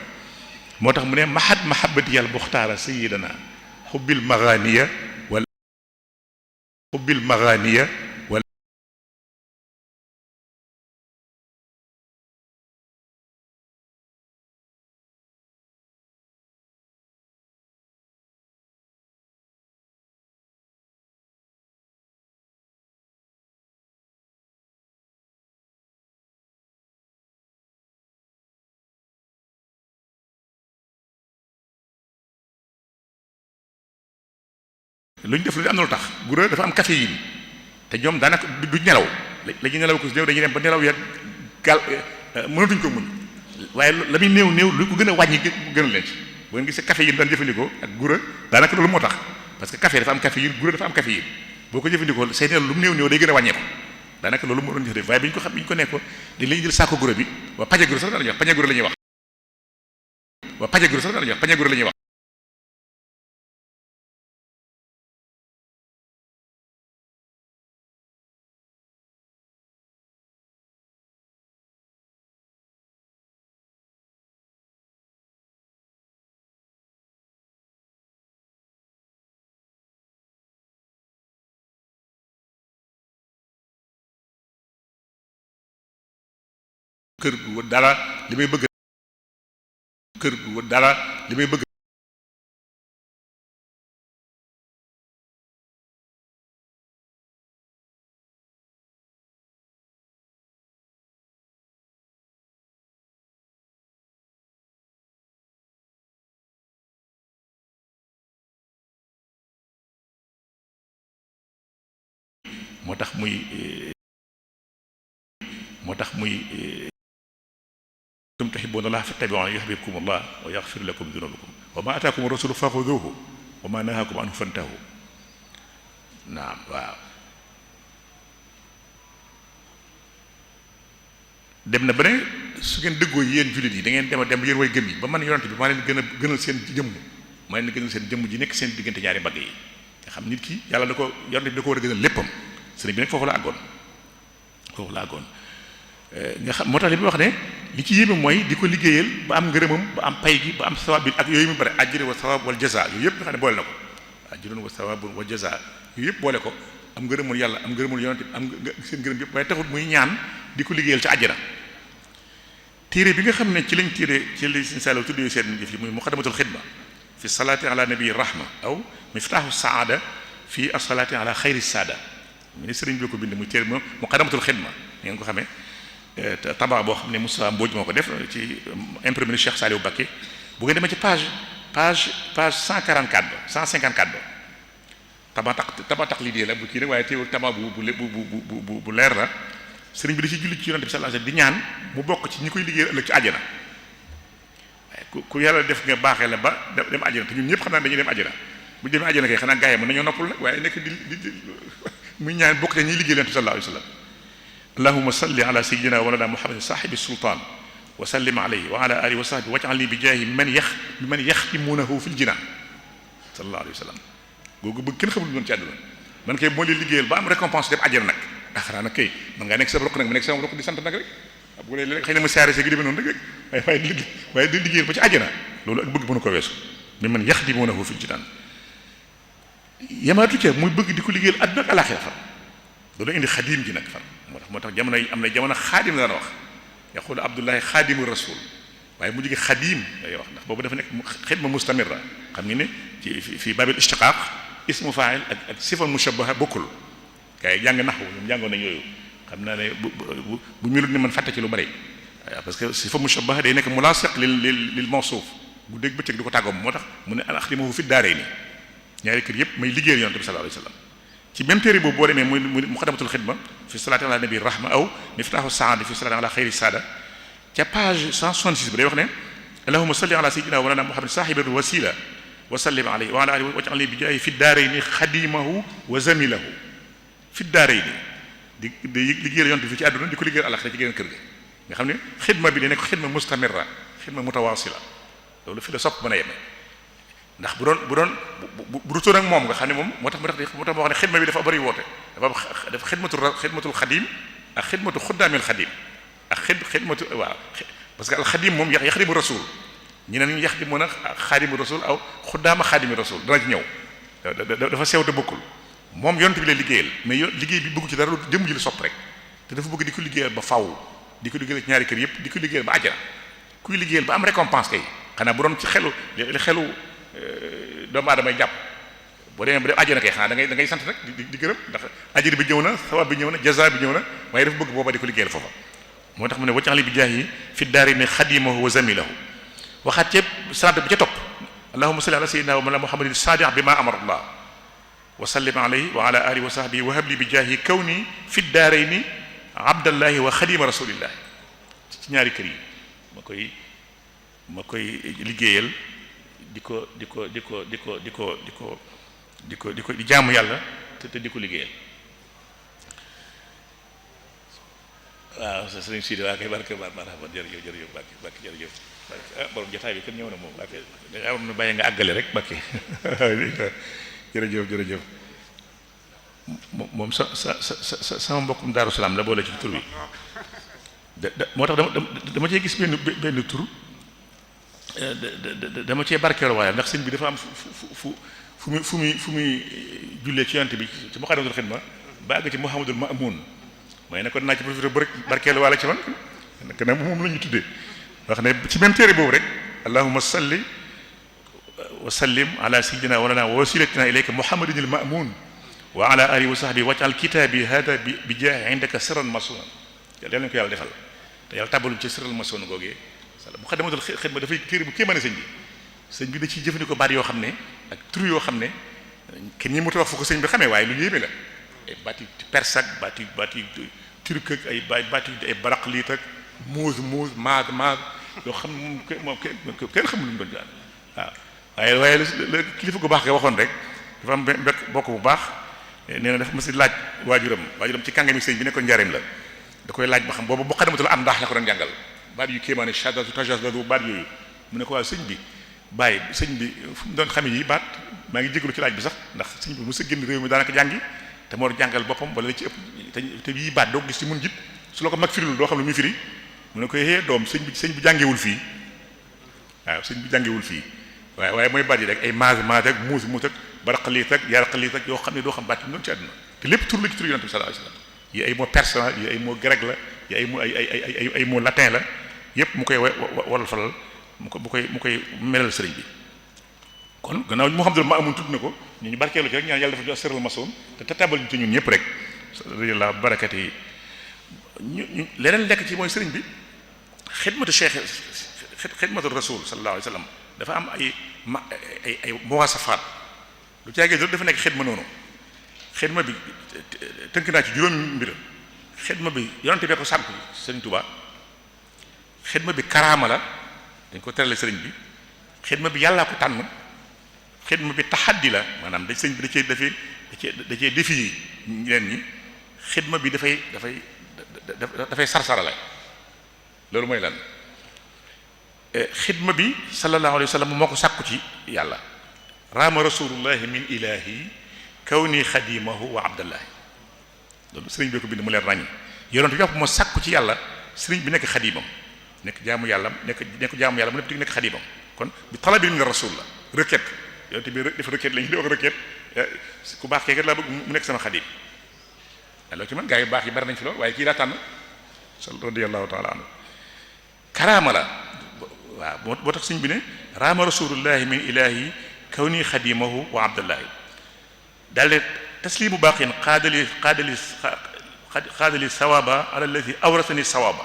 moo tax mu ne mahad mahabbati yàlla buxtaara sayyidana xubbil maganiya wala lu ñu def lu am na lu tax gura dafa am caféine te ñoom daanaka du nelaw la ñuy nelaw ko si néew dañuy dem ba nelaw ya gal mënatuñ ko muñ waaye la muy néew lu ko gën a wàññi gën a leen ci boo ngeen gisee caféine daan jëfandikoo ak gura daanaka loolu moo tax parce que café dafa am caféine gura dafa am caféine boo ko jëfandikoo say nelaw lu mu néew day gën a wàññeeku daanaka loolu moo doon jëf waaye bi ñu ko nekkoon dañ la ñuy jël saako gura bi waa paje gura sax dañuy wax paje gura la ñuy wax waa paje gura sax dañuy wax paje gura la ñuy wax kër gu dara li may bëgg kër gu dara li may bëgg moo tax muy kuntum tuhibbuuna llaaha fattabi'uunii yuhbibkumu llaah wa yaghfir lakum dunuubakum wa maa aataakumu rasuulu faxuduuhu wa maa nahaakum anhu fantahuu naam waaw dem na ba ne su ngeen dëggoo yéen jullit yi da ngeen dem yéen way gëm yi ba man yonent bi maa leen gënal seen jëmm maa leen gënal seen jëmm ji nekk seen diggante ñaari mbagg yi nga xam nit ki yàlla yonent bi da ko war a gënal léppam sëriñ bi nag foofu la àggoon nga xam moo tax li muy wax ne li ci yéeme mooy di ko liggéeyal ba am ngërëmam ba am pay gi ba am sawaab bi ak yooyu mu bare ajri wa sawaab wal jaza yooyu yëpp nga xam ne boole na ko ajrun wa sawaab wal jaza yooyu yëpp boole ko am ngërëmul yàlla am ngërëmul yonent am seen ngërëm yëpp waaye taxul muy ñaan di ko liggéeyal ci àjjana téere bi nga xam ne ci lañ téere ci li Sëriñ Saaliw tuddee seen jëf yi muy muqaddamatul xidma fi salaati ala nabii rahma aw miftaahu saada fi asalaati ala xayri saada mu ne sëriñ bi ko bind muy téere muqaddamatul xidma ni ngeen ko xamee tabax boo xam ne Moussa Mbodj moo ko def ci imprimé Cheikh Saliou Backé bu ngeen demee ci page 144 ba 154 ba taba tax lii la bu kii rek waaye teewul taba bu leer la sëriñ bi da ci julli ci yonent bi sallallahu alayhi wasallam di ñaan mu bokk ci ñi koy liggéey ëllëg ci àjjana waaye ku yàlla def nga baaxee la ba dem àjjana te ñun ñëpp xam naa dañuy dem àjjana bu ñu demee àjjana kay xanaa gaay mën nañoo noppal nag waaye nekk di muy ñaan bokk te ñuy liggéey yonent bi sallallahu alayhi wasallam allahumma salli ala sayyidina wa walana muhammadin sahibi sultan wa sallim alayhi wa ala alihi wa sahbihi waj'alni bi jaahi man yaxtimunahu fil jinaan sallallahu alayhi wa sallam googu bëgg kenn xamul doon ci àdduna man kay moo leen liggéeyal ba am récompense dem àjjana nag xanaa nag kay man ngaa nekk sa rokk nag ma nekk sama rokk di sant nag rek bu lee léeg xëy na ma siyaare gi demee noonu rek waaye di liggéeyal ba ci àjjana loolu ak bëgg mënu ko weesu mais man yaxtimunahu fil jinaan yamaatu ca muy bëgg di ko liggéeyal àdduna ak alaxira far loolu indi xadim ji nag far moo tax jamono yi am na jamono xaadim la daan wax yaqulu abdullahi xaadimu rasul waaye mu jóge xadim lay wax ndax boobu dafa nekk xidma mustamirra xam nga ne ci fii babil ishtiqaq ismu fa'il ak sifa mushabbaha bokkul kay jàng naxwu ñoom jàngoon nañ yooyu xam naa ne bu melut ni man fàtte ci lu bari parce que sifa mushabbaha day nekk mulasiq lil mawsuuf bu dégg bëccëg di ko tàggoom moo tax mu ne an axdimahu fi daarayni ñaari kër yëpp may liggéeyal yonent bi sallallahu alayhi wasallam ci même téere boobu boo demee muy muqaddamatul xidma fi salaati ala nabi rahma aw miftaahu saada fi salaati ala xayri saada ca page 166 bi day wax ne allahumma salli ala sayyidina wa lana muhammad sahibil wasila wa sallim alayhi wa ala alihi waj'alni bi jaahi fi daarayni xadimahu wa zamilahu fi daarayni di liggéeyal yonent bi fi ci àdduna di ko liggéeyal àllaxira ci geneen kër ga nga xam ne xidma bi day nekk xidma mustamirra xidma mutawasila loolu fi la sopp mën a yeme ndax bu doon ak moom nga xam ne moom moo tax ma wax ne xidma bi dafa bari woote dafa xidmatul xadim ak xidmatu xuddaamil xadim ak xidmatu waaw parce que al xadim moom yaxdimu rasul ñi ne ñu yaxdimu na xaadimu rasul aw xuddaama xaadimi rasul dana ci ñëw dafa sew te bokkul moom yonent bi lay liggéeyal mais liggéey bi bëgg ci dara lu jëm ji la sopp rek te dafa bëgg di ko liggéeyal ba faw di ko liggéeyal ci ñaari kër yëpp di ko liggéeyal ba àjjana kuy liggéeyal ba am récompense kay xanaa bu doon ci xelu doomu aadama jàpp boo demee ba dem àjjana kay xanaa da ngay sant rek di gërëm ndax ajri bi ñëw na sawab bi ñëw na jaza bi ñëw na waaye dafa bëgg booba di ko liggéeyal foofa moo tax mu ne waj'alni bi jaahi fi daarayni xadimahu wa zamilahu waxaat ca salaat bi ca topp allahumma salli ala sayyidina wa mawlana muhammadin sadiq bi ma amara allah wa sallim alayhi wa ala alihi wa sahbihi wa habli bi jaahi kawni fi daarayni abdallahi wa xadima rasulillahi ci ñaari kër yi ma koy liggéeyal di jaamu yàlla te di ko liggéeyal. waaw sëriñ Sidi waa kay barke marhaban jërëjëf barke jërëjëf borom jotaay bi kenn ñëw na moom barke da am na bàyyi nga àggale rek barke jërëjëf moom sama mbokkum Daaru Salaam la boole ci tur bi moo tax dama cee gis benn tur dama cee barkeelu waaye ndax sëñ bi dafa am fu muy jullee ci yonent bi ci Muxaddamatul Xidma ba àgg ci Muhammadul Ma'mun mooy ne kon naa ci profité bu rek barkeelu waale ci man nag moom la ñu tuddee wax ne ci même téere boobu rek allahumma salli wa sallim ala sayyidina wa lana wa wasilatina ilayka muhammadinil ma'mun wa ala alihi wa sahbihi waj'al kitaabi hada bi jaahi indaka sirran masunan yàlla nañu ko yàlla defal te yàlla tàbbaluñ ci sirran masunan googee Muxaddamatul Xidma dafay téere bu kéemaane sëñ bi da ciy jëfandikoo baat yoo xam ne ak tur yoo xam ne kenn ñi mu wax fu ko sëñ bi xamee waaye lu yéeme la ay baati perse ak baati turc ak ay baraqliit ak muuz maad yoo xam ne moom kenn xamul lu mu doon daal waaw waaye la kilifa gu baax nga waxoon rek dafa am bokk bu baax nee na dafa mas a laaj waajuram ci kàngami sëñ bi nekkoon njaareem la da koy laaj ba xam boobu Muxaddamatul am ndax la ko doon jàngal baat yu kéemaane shadatu tajazadu baat yooyu mu ne ko waaw sëñ bi fu mu doon xame yi baat maa ngi jégalu ci laaj bi sax ndax sëñ bi mos a génn réew mi daanaka jàngi te moo jàngal boppam wala la ci ëpp te yii baat doo gis ci mun jit su la ko mag firilul doo xam ne muy firi mu ne ko doom sëñ bi jàngewul fii waaw sëñ bi jàngewul fii waaye mooy baat yi rek ay maag ak muus ak baraqaliit ak yaraqaliit ak yoo xam ne doo xam baat yi mu doon ci àdduna te lépp tur la ci tur yonent bi sallallahu alayhi wasallam yi ay mot perse la yi ay mot grec la yi ay mot ay mot latin la yépp mu koy walal falal mu koy melal sëriñ bi kon gannaaw Muhammadul Ma'mun tudd na ko ñu barkeelu ci rek ñaan yàlla dafa jox sëral masoon te tabal ñu ci ñun ñëpp rek radiyallahu barakati yi ñu leneen lekk ci mooy sëriñ bi xidmatu rasul sallallahu alayhi wasallam dafa am ay muwasafaat lu caagee loolu dafa nekk xidma noonu xidma bi tënk naa ci juróomi mbir xidma bi yonente bee ko sànk sëriñ Tuubaa xidma bi karaama la dañ ko terale sëriñ bi xidma bi yàllaa ko tànn xidma bi taxaddi la maanaam da sëriñ bi da cee défi ñeneen ñi xidma bi dafay sarsarale loolu mooy lan xidma bi sallallahu alayhi wa sallam moo ko sàkku ci yàlla raama rasulullahi min ilahi kawni xadimahu wa abdallahi loolu sëriñ bi ko bind mu leen ràññ yonent bi moo sàkku ci yàlla sëriñ bi nekk xadimam nekk jaamu yàlla nekk jaamu yàlla mu nekk xadimam kon bi talabi min rasul la requête yonent bi def requête la ñu di wax requête ku baax kee kat laa bëgg mu nekk sama xadim alors ci man gaa yu baax yi bari nañ fi lool waaye kii laa tànn radiyallahu taala anhu karaama la waaw boo tax sëriñ bi ne raama rasulullahi min ilahi kawni xadimahu wa abdallahi daal de taslimu baqin qaadali sawaba ala allati awrasani sawaba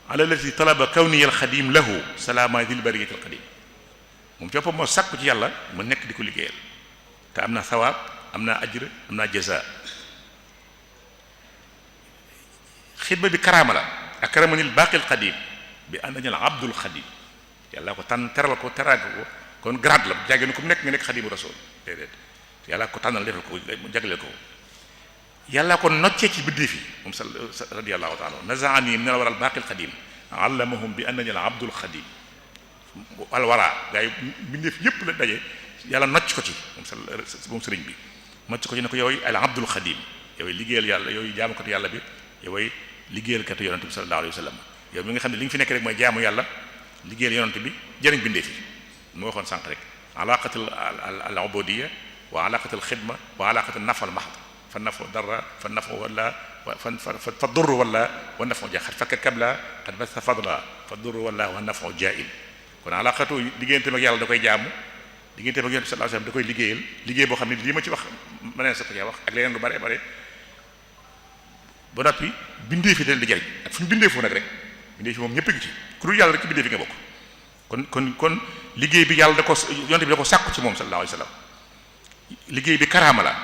ala allati talaba kawni al xadim lahu salaama dil bariyati al qadim moom coppam moo sàkku ci yàlla mu nekk di ko liggéeyal te am naa sawaab am naa ajr am naa jaza xidma bi karaama la akramanil baqil qadim bi annani al abdul xadim yàlla ko tànn teral ko teraanga ko kon grade la jàggee ni ku mu nekk nga nekk xadimu rasul déedéet yàlla ko tànnal defal ko jagleel ko yàlla ko noccee ci biddeef yi moom sa radiyallahu taala nazaani min al wara al baqil qadim allamahum bi annani al abdul xadim al wara gaa yi biddeef yépp la daje yàlla nocc ko ci moom sëriñ bi nocc ko ci ne ko yoway al abdul xadim yoway liggéeyal yàlla yooyu jaamukatu yàlla bi yoway liggéeyalkatu yonante bi sallallahu alayhi wa sallam yow mi nga xam ne li nga fi nekk rek mooy jaamu yàlla liggéeyal yonante bi jëriñ bindee fi moo waxoon sànq rek alaqatul al ubudiyya wa alaqatul xidma wa alaqatul naf al mahd fa nafu darra fa nafu wala fa durru wala wa nafu ja xat fakka kabla xat basa fadla fa durru wala wa nafu jail kon alaqatu digganteem ak yàlla da koy jaamu digganteem ak yonante bi sallallahu alayhi wa sallam da koy liggéeyal liggéey boo xam ne lii ma ci wax mëneen sa ko cee wax ak leneen lu bare bare ba noppi bindee fi leen di jariñ ak fu ñu bindee foofu nag rek bindee fi moom ñëpp a ngi ci ku dul yàlla rek ci bindee fi nga bokk kon liggéey bi yàlla da ko yonte bi da ko sàkku ci moom sallallahu alayhi wasallam liggéey bi karaama la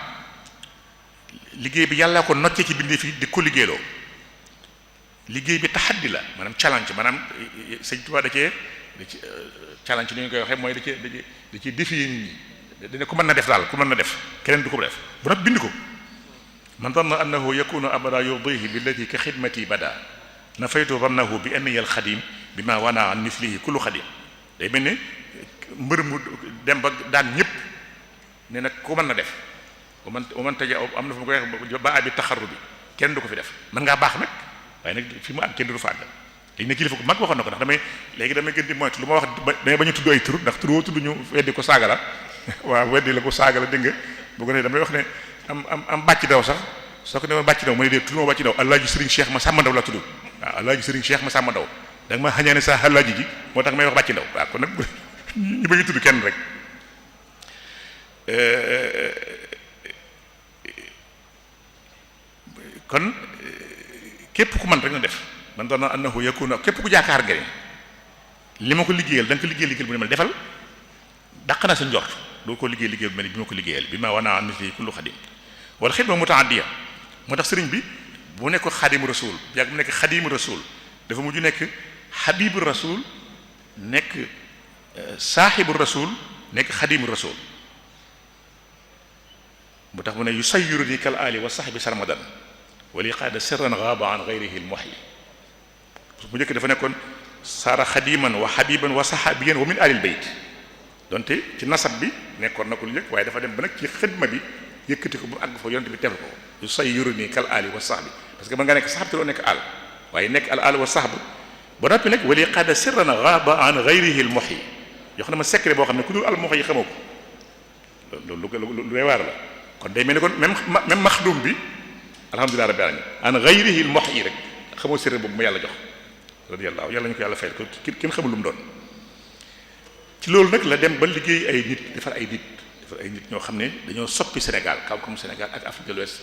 liggéey bi yàlla ko nocce ci bindee fi di ko liggéeyloo liggéey bi taxaddi la maanaam challenge maanaam sëñ Tuubaa da ci challenge ni ñu koy waxee mooy da ci défier nit ñi dina ko mën na def daal ku mën na def keneen du ko def bu nag bind ko man danna annahu yakunu abada yurdihi billati ka xidmati bada nafaytu dannahu bi anniya alxadim bi ma wana an mislihi kullu xadim day mel ne mbër mu dem ba daan ñëpp ne nag ku mën na def man taja am na fu mu koy wax ba abi taxarru bi kenn du ko fi def mën ngaa baax nag waaye nag fi mu àgg kenn du fa àgg léegi nag kilifa ko mag waxoon na ko ndax damay gën di moytu lu ma wax damay bañ a tudd ay tur ndax tur woo tudd ñu weddi ko saaga la waaw weddi la ko saaga la dégg nga bu ko ne damay wax ne am bàcc daw sax soo ko ne ma bàcc daw ma ne dee tudd ma bàcc daw Alaaji Sëriñ Cheikh ma sàmm ndaw la tudd waaw Alaaji Sëriñ Cheikh ma sàmm ndaw da nga ma xañaane sa Alaaji ji moo tax may wax bàcc ndaw waaw kon nag ñu bañ a tudd kenn rek kon képp ku man rek na def man doon na annahu yakuna képp ku jaakaar nga li ma ko liggéeyal da nga ko liggéey bu ne ma defal dàq na sa njort doo ko liggéey bu mel ni bi ma ko liggéeyal bi ma wana an misli kullu xadim wala xidma mutaaddiya moo tax sëriñ bi bu nekk xadimu rasul yàgg mu nekk xadimu rasul dafa mujj nekk xabibu rasul nekk saaxibu rasul nekk xadimu rasul mu tax mu ne yusayyiruni kal ali wa sahbi sarmadan wali qaada sirran gaaba an gayrihi lmuhyi bu njëkk dafa nekkoon saara xadiman wa habiban wa sahabiyan wa min alil bayt donte ci nasab bi nekkoon na ko lu njëkk waaye dafa dem ba nag ci xidma bi yëkkati ko bu àgg fa yonte bi tefal ko yusayyiruni kal ali wa sahbi parce que mën nga nekk saxab te doo nekk al waaye nekk al wa sahb ba noppi nag wali qaada sirran gaaba an gayrihi lmuhyi jox na ma secret boo xam ne ku dul al muhyi xamoo ko loolu lu doy waar la kon day mel ni kon même maxdum bi alhamdulilah rabbil alamin an ghayrihi al muhyi rek xamoo siré boobu ma yàlla jox radiyallahu yàlla ñu ko yàlla fayal ko kenn xamul lu mu doon ci loolu nag la dem ba liggéey ay nit defar ay nit ñoo xam ne dañoo soppi Sénégal kaw comme Sénégal ak Afrique de l'Ouest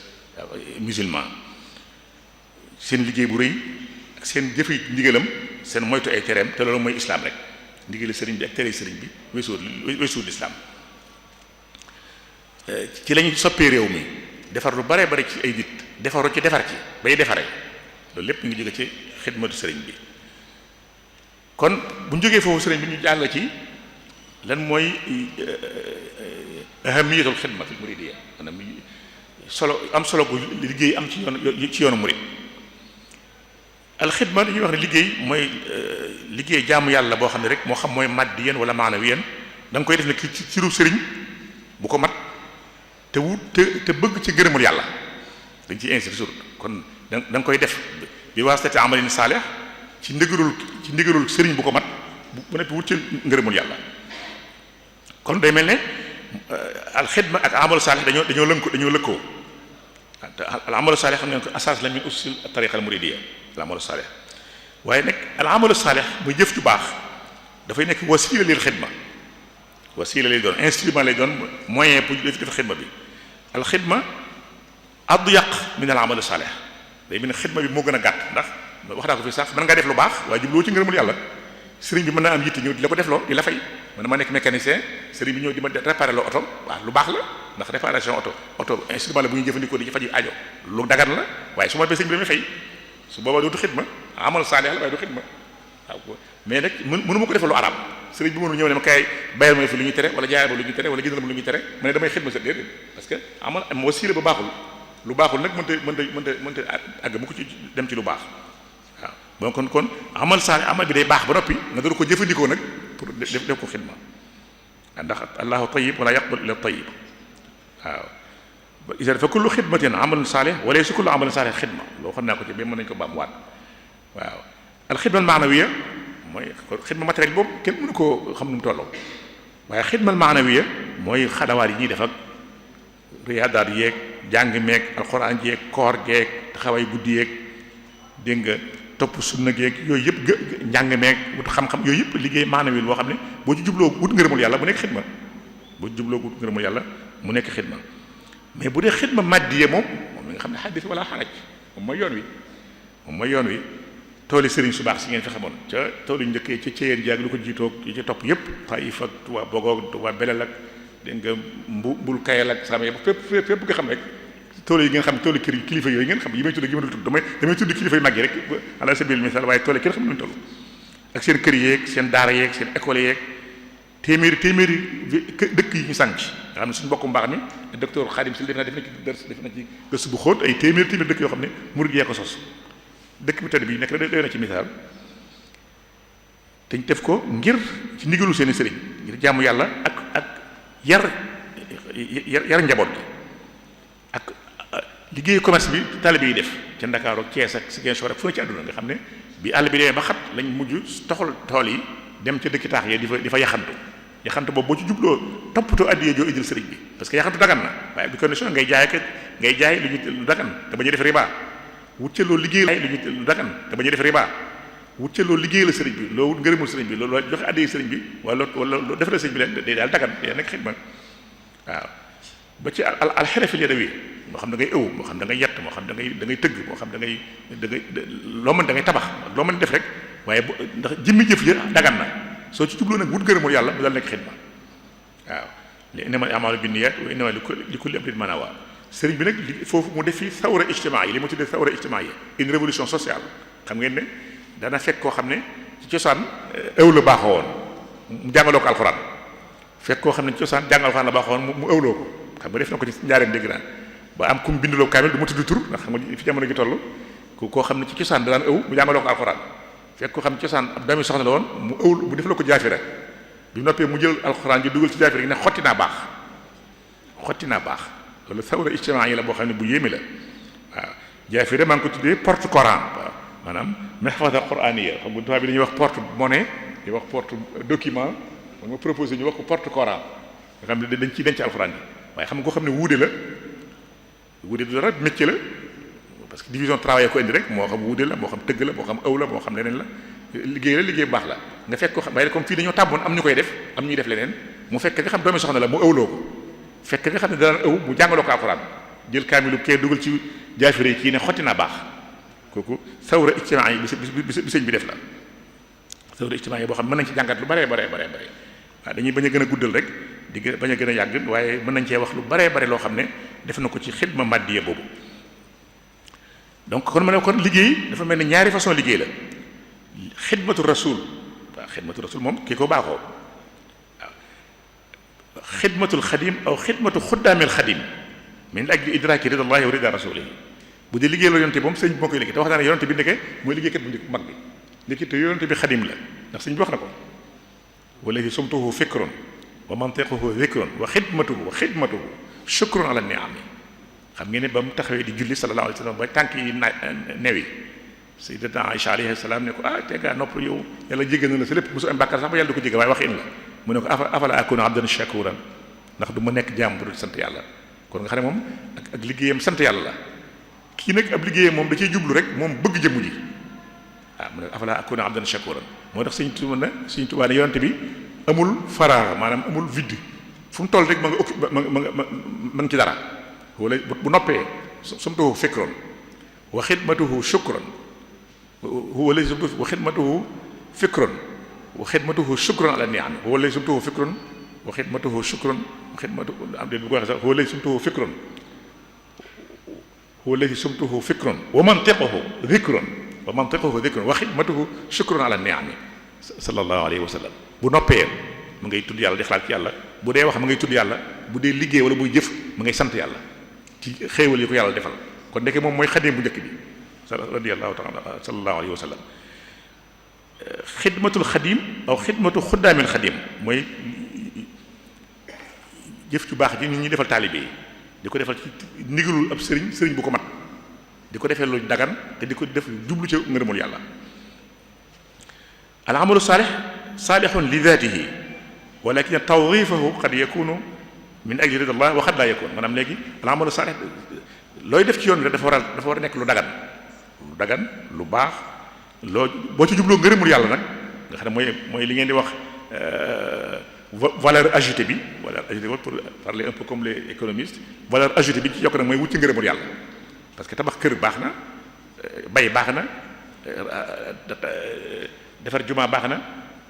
musulman seen liggéey bu rëy ak seen jëfe ndigalam seen moytu ay tereem te loolu mooy islam rek ndigali sëriñ bi ak tere sëriñ bi weesuwul islam ci lañu soppee réew mi defar lu bare bare ci ay nit defaru ci defar ci bay defaree loolu lépp ngi jóge ci xidmatu sëriñ bi kon bu ñu jógee foofu sëriñ bi ñu jàll ci lan mooy ahamiyatul xidma fil muridiyya maanaam solo gu liggéey am ci yoonu murid al xidma li ñuy wax ne liggéey mooy liggéey jaamu yàlla boo xam ne rek moo xam mooy maddiyan wala maanawiyan da nga koy def ne ci ciru sëriñ bu ko mat te bëgg ci gërëmul yàlla dañ ciy insisté toujours kon da nga koy def bi waasitati amalin saalih ci ndigalul sëriñ bu ko mat bu nekk wut ci ngërëmul yàlla kon day mel ne alxidma ak amalu saalih dañoo lëkkoo al amalu saalih xam ngeen ko asaas la min usul tariqa al muridiyya al amalu saalih waaye nag al amalu saalih muy jëf ju baax dafay nekk wasiila lil xidma wasiila lay doon instrument lay doon moyen pour def xidma bi alxidma adyaq min al amal salih day mel ne xidma bi moo gën a gàtt ndax wax naa ko fii sax mën ngaa def lu baax waaye jubloo ci ngërëmul yàlla sëriñ bi mën naa am yitte ñëw di la ko defloo di la fay man ma nekk mécanicien sëriñ bi ñëw di ma réparé loo oto waaw lu baax la ndax réparation oto instrument la bu ñuy jëfandikoo di ci faju aajo lu dagan la waaye su ma defee sëriñ bi damay fay su boobaa dootu xidma amal salih la waaye du xidma waaw mais nag mënu ma ko defal lu araam sëriñ bi mënu ñëw ne ma kay bayal ma fi lu ñuy tere wala jaayal ma lu ñuy tere wala jëndal ma lu ñuy tere ma ne damay xidma sa déedéet parce que amal am wasiila ba baaxul lu baaxul nag mënta àgg mu ko ci dem ci lu baax waaw bon kon amal saa amal bi day baax ba noppi nga doon ko jëfandikoo nag pour def ko xidma ndax allahu tayyib wala yaqbal illa tayyib waaw isa fa kullu xidmatin amalun saalih wala su kullu amalin saalih xidma loo xam naa ko ci ba mën nañu ko baamuwaat waaw al xidma al maanawiya mooy xidma matériel boobu kenn mënu koo xam nu mu tolloo waaye xidma al maanawiya mooy xadawaat yi ñuy def ak riyaadaat yeeg jàng meeg alxuraan yeeg koor geeg taxawaay guddi yeeg dégg nga topp sunna geeg yooyu yëpp njàng meeg wut xam-xam yooyu yëpp liggéey maanawi boo xam ne boo ci jubloo wut ngërëmul yàlla mu nekk xidma boo ci jubloo wut ngërëmul yàlla mu nekk xidma mais bu dee xidma maddiye moom mi nga xam ne xaddis wala xaraj moom mooy yoon wi tooli sëriñ su baax si ngeen fi xamoon ca tool yu njëkkee ca ceyeen ji ak lu ko jiitoog yi ci topp yëpp Taif ak waa Bogoog waa Belel ak dégg nga bul kayal ak saam yëpp fépp nga xam rek tool yi ngeen xam toolu kilifa yooyu ngeen xam yi may tudd yi ma dul tudd damay tudd kilifa yu mag yi rek ala sabil misal waaye tool yi kenn xam nuñu toll ak seen kër yeeg seen daara yeeg seen école yeeg téeméeri dëkk yi ñu sànc nga xam ne suñu mbokku mbaax mi docteur Khadim Sylla def na ci gëstu bu xóot ay téeméeri dëkk yoo xam ne murid yee ko sos dëkk bu tedd bi nekk doy na ci misaal te ñu def ko ngir ci ndigalu seeni sëriñ ngir jaamu yàlla ak yar njaboot gi ak liggéeyu commerce bi taalibe yi def ca Ndakaaru ak Thiès ak Ziguinchor ak fu ne ci àdduna nga xam ne bi àll bi demee ba xat lañ mujj toxal tool yi dem ca dëkki taax yi di fa yaxantu boobu boo ci jubloo toppatoo addiyee joo indil sëriñ bi parce que yaxantu dagan na waaye bi condition ngay jaay lu dagan te bañ a def riba wut ca loolu liggéey lu dagan te bañ a def riba wut ca loolu liggéey la sëriñ bi loo wut ngërëmul sëriñ bi loolu joxe addiyee sëriñ bi wala loo defal sëriñ bi leen day daal dagan day nekk xidma waaw ba ci alxerefil yadawi moo xam da ngay ëw moo xam da ngay yett moo xam da ngay tëgg moo xam da ngay loo mën da ngay tabax loo mën def rek waaye ndax jëmmi jëf ja dagan na soo ci jubloo nag wut gërëmul yàlla mu dal nekk xidma waaw li innamal a'maalu binniyat wa innamaa li kulli imri'in maa nawaa sëriñ bi nag foofu mu def fi sawra ijtimaa yi li mu tuddee sawra ijtimaa yi une révolution sociale xam ngeen ne dana fekk koo xam ne ci cosaan ëw la baaxoo woon mu jàngaloo ko alxuraan fekk koo xam ne ci cosaan jàngal alxuraan la baaxoo woon mu ëwloo ko xam nga def na ko ci njaareem dégg naa ba am ku mu binduloo kaamil du ma tudd tur ndax xam nga fi jamono gi toll koo xam ne ci cosaan daan ëw mu jàngaloo ko alxuraan fekk koo xam ne cosaan ab doomi soxna la woon mu ëw mu def la ko jaafira bi mu noppee mu jël alxuraan ji dugal ci jaafira gi ne xotti naa baax loolu sawra ijtimaa yi la boo xam ne bu yéeme la waaw jaafira maa ngi ko tuddee porte Coran waaw maanaam mahfaza qur'aniya xam nga tubaab bi dañuy wax porte monnaie di wax porte document man ma proposé ñu wax ko porte Coran nga xam ne dañ ciy denc alxuraan yi waaye xam nga koo xam ne wuude du dara métier la parce que division travail ko indi rek moo xam wuude la moo xam tëgg la moo xam ëw la moo xam leneen la liggéey baax la nga fekk ko xam waaye comme fii dañoo tàmboon am ñu koy def am ñuy def leneen mu fekk nga xam doomi soxna la mu ëwloo ko fekk nga xam ne daan ëw mu jàngaloo ko alxuraan jël kaamilu kee dugal ci jaafire yi kii ne xotti naa baax kooku sawra ijtimaa yi bi sëñ bi def la sawra ijtimaa yi boo xam mën nañ ci jàngat lu bare waaw dañuy bañ a gën a guddal rek di bañ a gën a yàgg waaye mën nañ cee wax lu bare loo xam ne def na ko ci xidma maddiya boobu donc kon ma ne kon liggéey dafa mel ni ñaari façon liggéey la xidmatu rasul waaw xidmatu rasul moom kii ko baaxoo waaw xidmatul xadim aw xidmatu xuddaamil xadim min ajli idraaki ridallahi wa rida rasulihi bu dee liggéey la yonte moom sëñ bi moo koy liggéey te wax naa ne yonte bi ndeke mooy liggéeykat bu njëkk mag bi léegi te yonte bi xadim la ndax sëñ bi wax na ko walladi sumtuhu fikrun wa mantiquhu dhikrun wa xidmatuhu shukrun ala ni'ami xam ngeen ne ba mu taxawee di julli sallallahu alayhi wa sallam ba tànk yi newi sayyidatuna Aïcha alayhi salaam ne ko te ngaa nopp yow yàlla jéggal na la sa lépp mosu am bàkkaar sax ba yàlla du ko jéggal waaye wax in la mu ne ko afala akuna abdan shakuran ndax du ma nekk jaam bu dul sant yàlla kon nga xam ne moom ak liggéeyam sant yàlla la kii nag ab liggéeyam moom da ciy jublu rek moom bëgg jëmm ji mu ne afala akuna abdan shakuran moo tax Sëriñ Tuubaa ne yonent bi amul faraax maanaam amul vide fu mu toll rek ma nga occupé ma ngi ci dara wala bu noppee sumtuhu fikron wa xidmatuhu shukron wala wa xidmatuhu fikron wa xidmatuhu shukron ala ni'am wala sumtuhu fikron wa xidmatuhu shukron wa xidmatuhu am de bu ko waxee sax wala sumtuhu fikron wala sumtuhu fikron wa mantiquhu dhikron wa xidmatuhu shukron ala ni'am sallallahu alayhi wa sallam bu noppee mu ngay tudd yàlla di xalaat ci yàlla bu dee wax mu ngay tudd yàlla bu dee liggéey wala buy jëf mu ngay sant yàlla ci xéewal yi ko yàlla defal kon ndeke moom mooy xadim bu njëkk bi radiyallahu ta'ala sallallahu alayhi wa sallam xidmatul xadim aw xidmatu xuddaamil xadim mooy jëf ju baax ji nit ñi defal taalibe yi di ko defal ci ndigalul ab sëriñ bu ko mat di ko defee lu dagan te di ko def jublu ca ngërëmul yàlla al amalu saalihun li daatihi walakin tawdifahu qad yakunu min ajli ridallah wa qad la yakun maanaam léegi al amalu saalih looy def ci yoon bi dafa war a nekk lu dagan lu baax loo boo ci jubloo ngërëmul yàlla nag nga xam ne mooy li ngeen di wax valeur ajoutée bi pour parler un peu comme les économistes valeur ajoutée bi ci yokk nag mooy wut ci ngërëmul yàlla parce que tabax kër baax na bay baax na defar jumaa baax na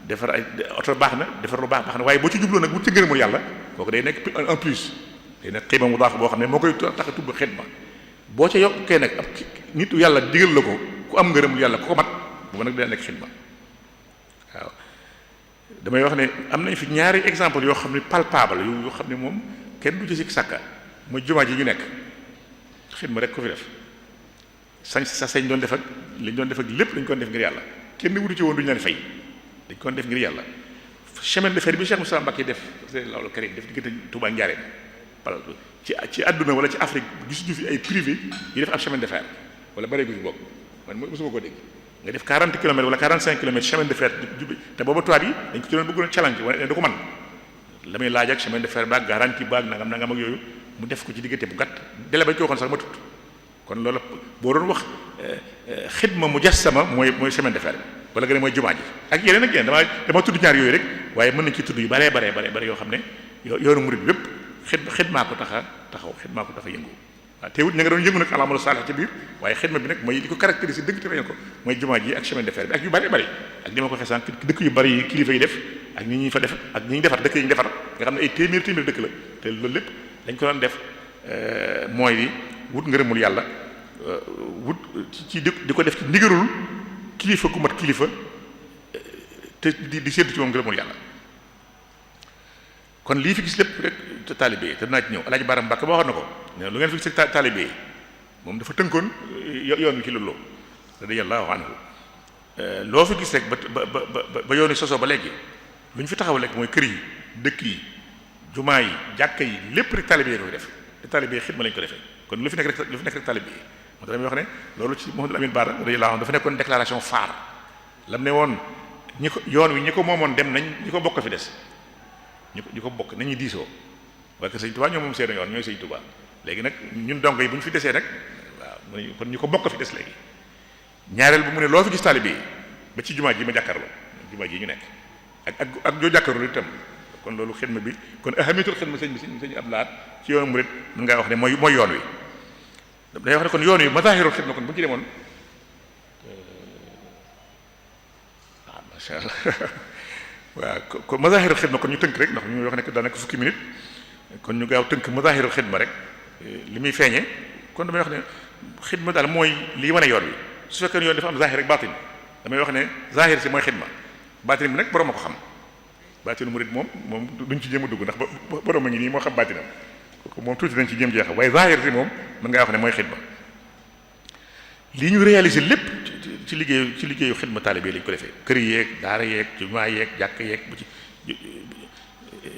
defar ay oto baax na defar lu baax na waaye boo ci jubloo nag wut ci ngërëmul yàlla kooku day nekk en plus day nekk xiima mu daax boo xam ne moo koy tax a tubb xidma boo ca yokkee nag ab nitu yàlla digal la ko ku am ngërëmul yàlla ku ko mat bu ma nag dina nekk xidma waaw damay wax ne am nañ fi ñaari exemple yoo xam ne palpable yoo xam ne moom kenn du ci sikk sàkka mooy jumaa ji ñu nekk xidma rek ko fi def sañ doon def ak liñ doon def ak lépp dañ ko def ngir yàlla kenn wutu ci woon duñu leen fay dañ ko def ngir yàlla chemin de fer bi Cheikh Moussa Mbacké def loolu Karim def diggante Touba Ndiarème ci àdduna wala ci Afrique gisuñu fi ay privé yi def ab chemin de fer wala bare gu fi bokk man mosuma ko dégg nga def 40 kilomètres wala 45 kilomètres chemin de fer te booba tubaab yi dañ ko ci doon bëggoon challenge wala ne du ko mën la muy laaj ak chemin de fer baag garantie baag nangam ak yooyu mu def ko ci diggante bu gàtt délai ba ci waxoon sax ma tut kon loolu boo doon wax xidma mujassama mooy chemin de fer wala nga ne mooy jumaa ji ak yeneen ak yeneen dama tudd ñaar yooyu rek waaye mën nañ ci tudd yu bare yoo xam ne yoonu murid bi yépp xidmaa ko tax a taxaw xidmaa ko tax a yëngu waaw teewut ña nga doon yëngu nag alamalu saalih ci biir waaye xidma bi nag mooy li ko caractérisé dëgg te ko mooy jumaa ji ak chemin de fer bi ak yu bare ak ni ma ko waxee sànq dëkk yu bari yi kilifa yi def ak ñi ñuy fa def ak ñi ñu defar dëkk yi ñu defar nga xam ne ay téeméer dëkk la te loolu lépp dañ ko doon def mooy di wut ngërëmul yàlla wut ci di ko def ci ndigalul kilifa ku mat kilifa te di séddu ci moom ngërëmul yàlla kon lii fi gis lépp rek taalibe yi te dinaa ci ñëw Alaaji Baram Mbàkke ba waxoon na ko ne lu ngeen fi gis rek taalibe yi moom dafa tënkoon yoon wi ci loolu radiyallahu anhu loo fi gis rek ba yoon wi sosoo ba léegi lu ñu fi taxaw rek mooy kër yi dëkk yi jumaa yi jàkka yi lépp rek taalibe yi koy def te taalibe yi xidma lañu ko defee kon lu fi nekk rek taalibe yi moo tax damay wax ne loolu ci Mouhamadou Amine Bara radiyallahu anhu dafa nekkoon déclaration phare lam ne woon ñi ko yoon wi ñi ko moomoon dem nañ ñi ko bokk fi des ñi ko bokk nañuy diisoo waaye que Sëñ Tuubaa ñoom moom seen yoon ñooy Sëñ Tuubaa léegi nag ñun dongo yi bu ñu fi desee nag waaw kon ñi ko bokk fi des léegi ñaareel bu mu ne loo fi gis taalibe yi ba ci jumaa ji ma jàkkaarloo jumaa ji ñu nekk ak joo jàkkaarloo itam kon loolu xidma bi kon ahamitul xidma sëñ ab laat ci yoonu murid mën ngaa wax ne mooy yoon wi day wax ne kon yoon wi mazahirul xidma kon bu ñu ci demoon macha allah waaw kon mazahirul xidma kon ñu tënk rek ndax ñu wax ne daanaka fukki minute kon ñu gaaw tënk mazahirul xidma rek li muy feeñee kon damay wax ne xidma daal mooy lii wane yoon wi su fekkee yoon dafa am zahir rek baatin damay wax ne zahir si mooy xidma baatin bi nag borom a ko xam baatinu murid moom duñ ci jéem a dugg ndax borom a ngi nii moo xam baatinam kooku moom tuuti nañ ci jéem jeexal waaye zahir si moom mën ngaa wax ne mooy xidma lii ñu réaliser lépp ci liggéeyu xidma taalibe lañ ko defee kër yeeg daara yeeg jumaa yeeg jàkk yeeg bu ci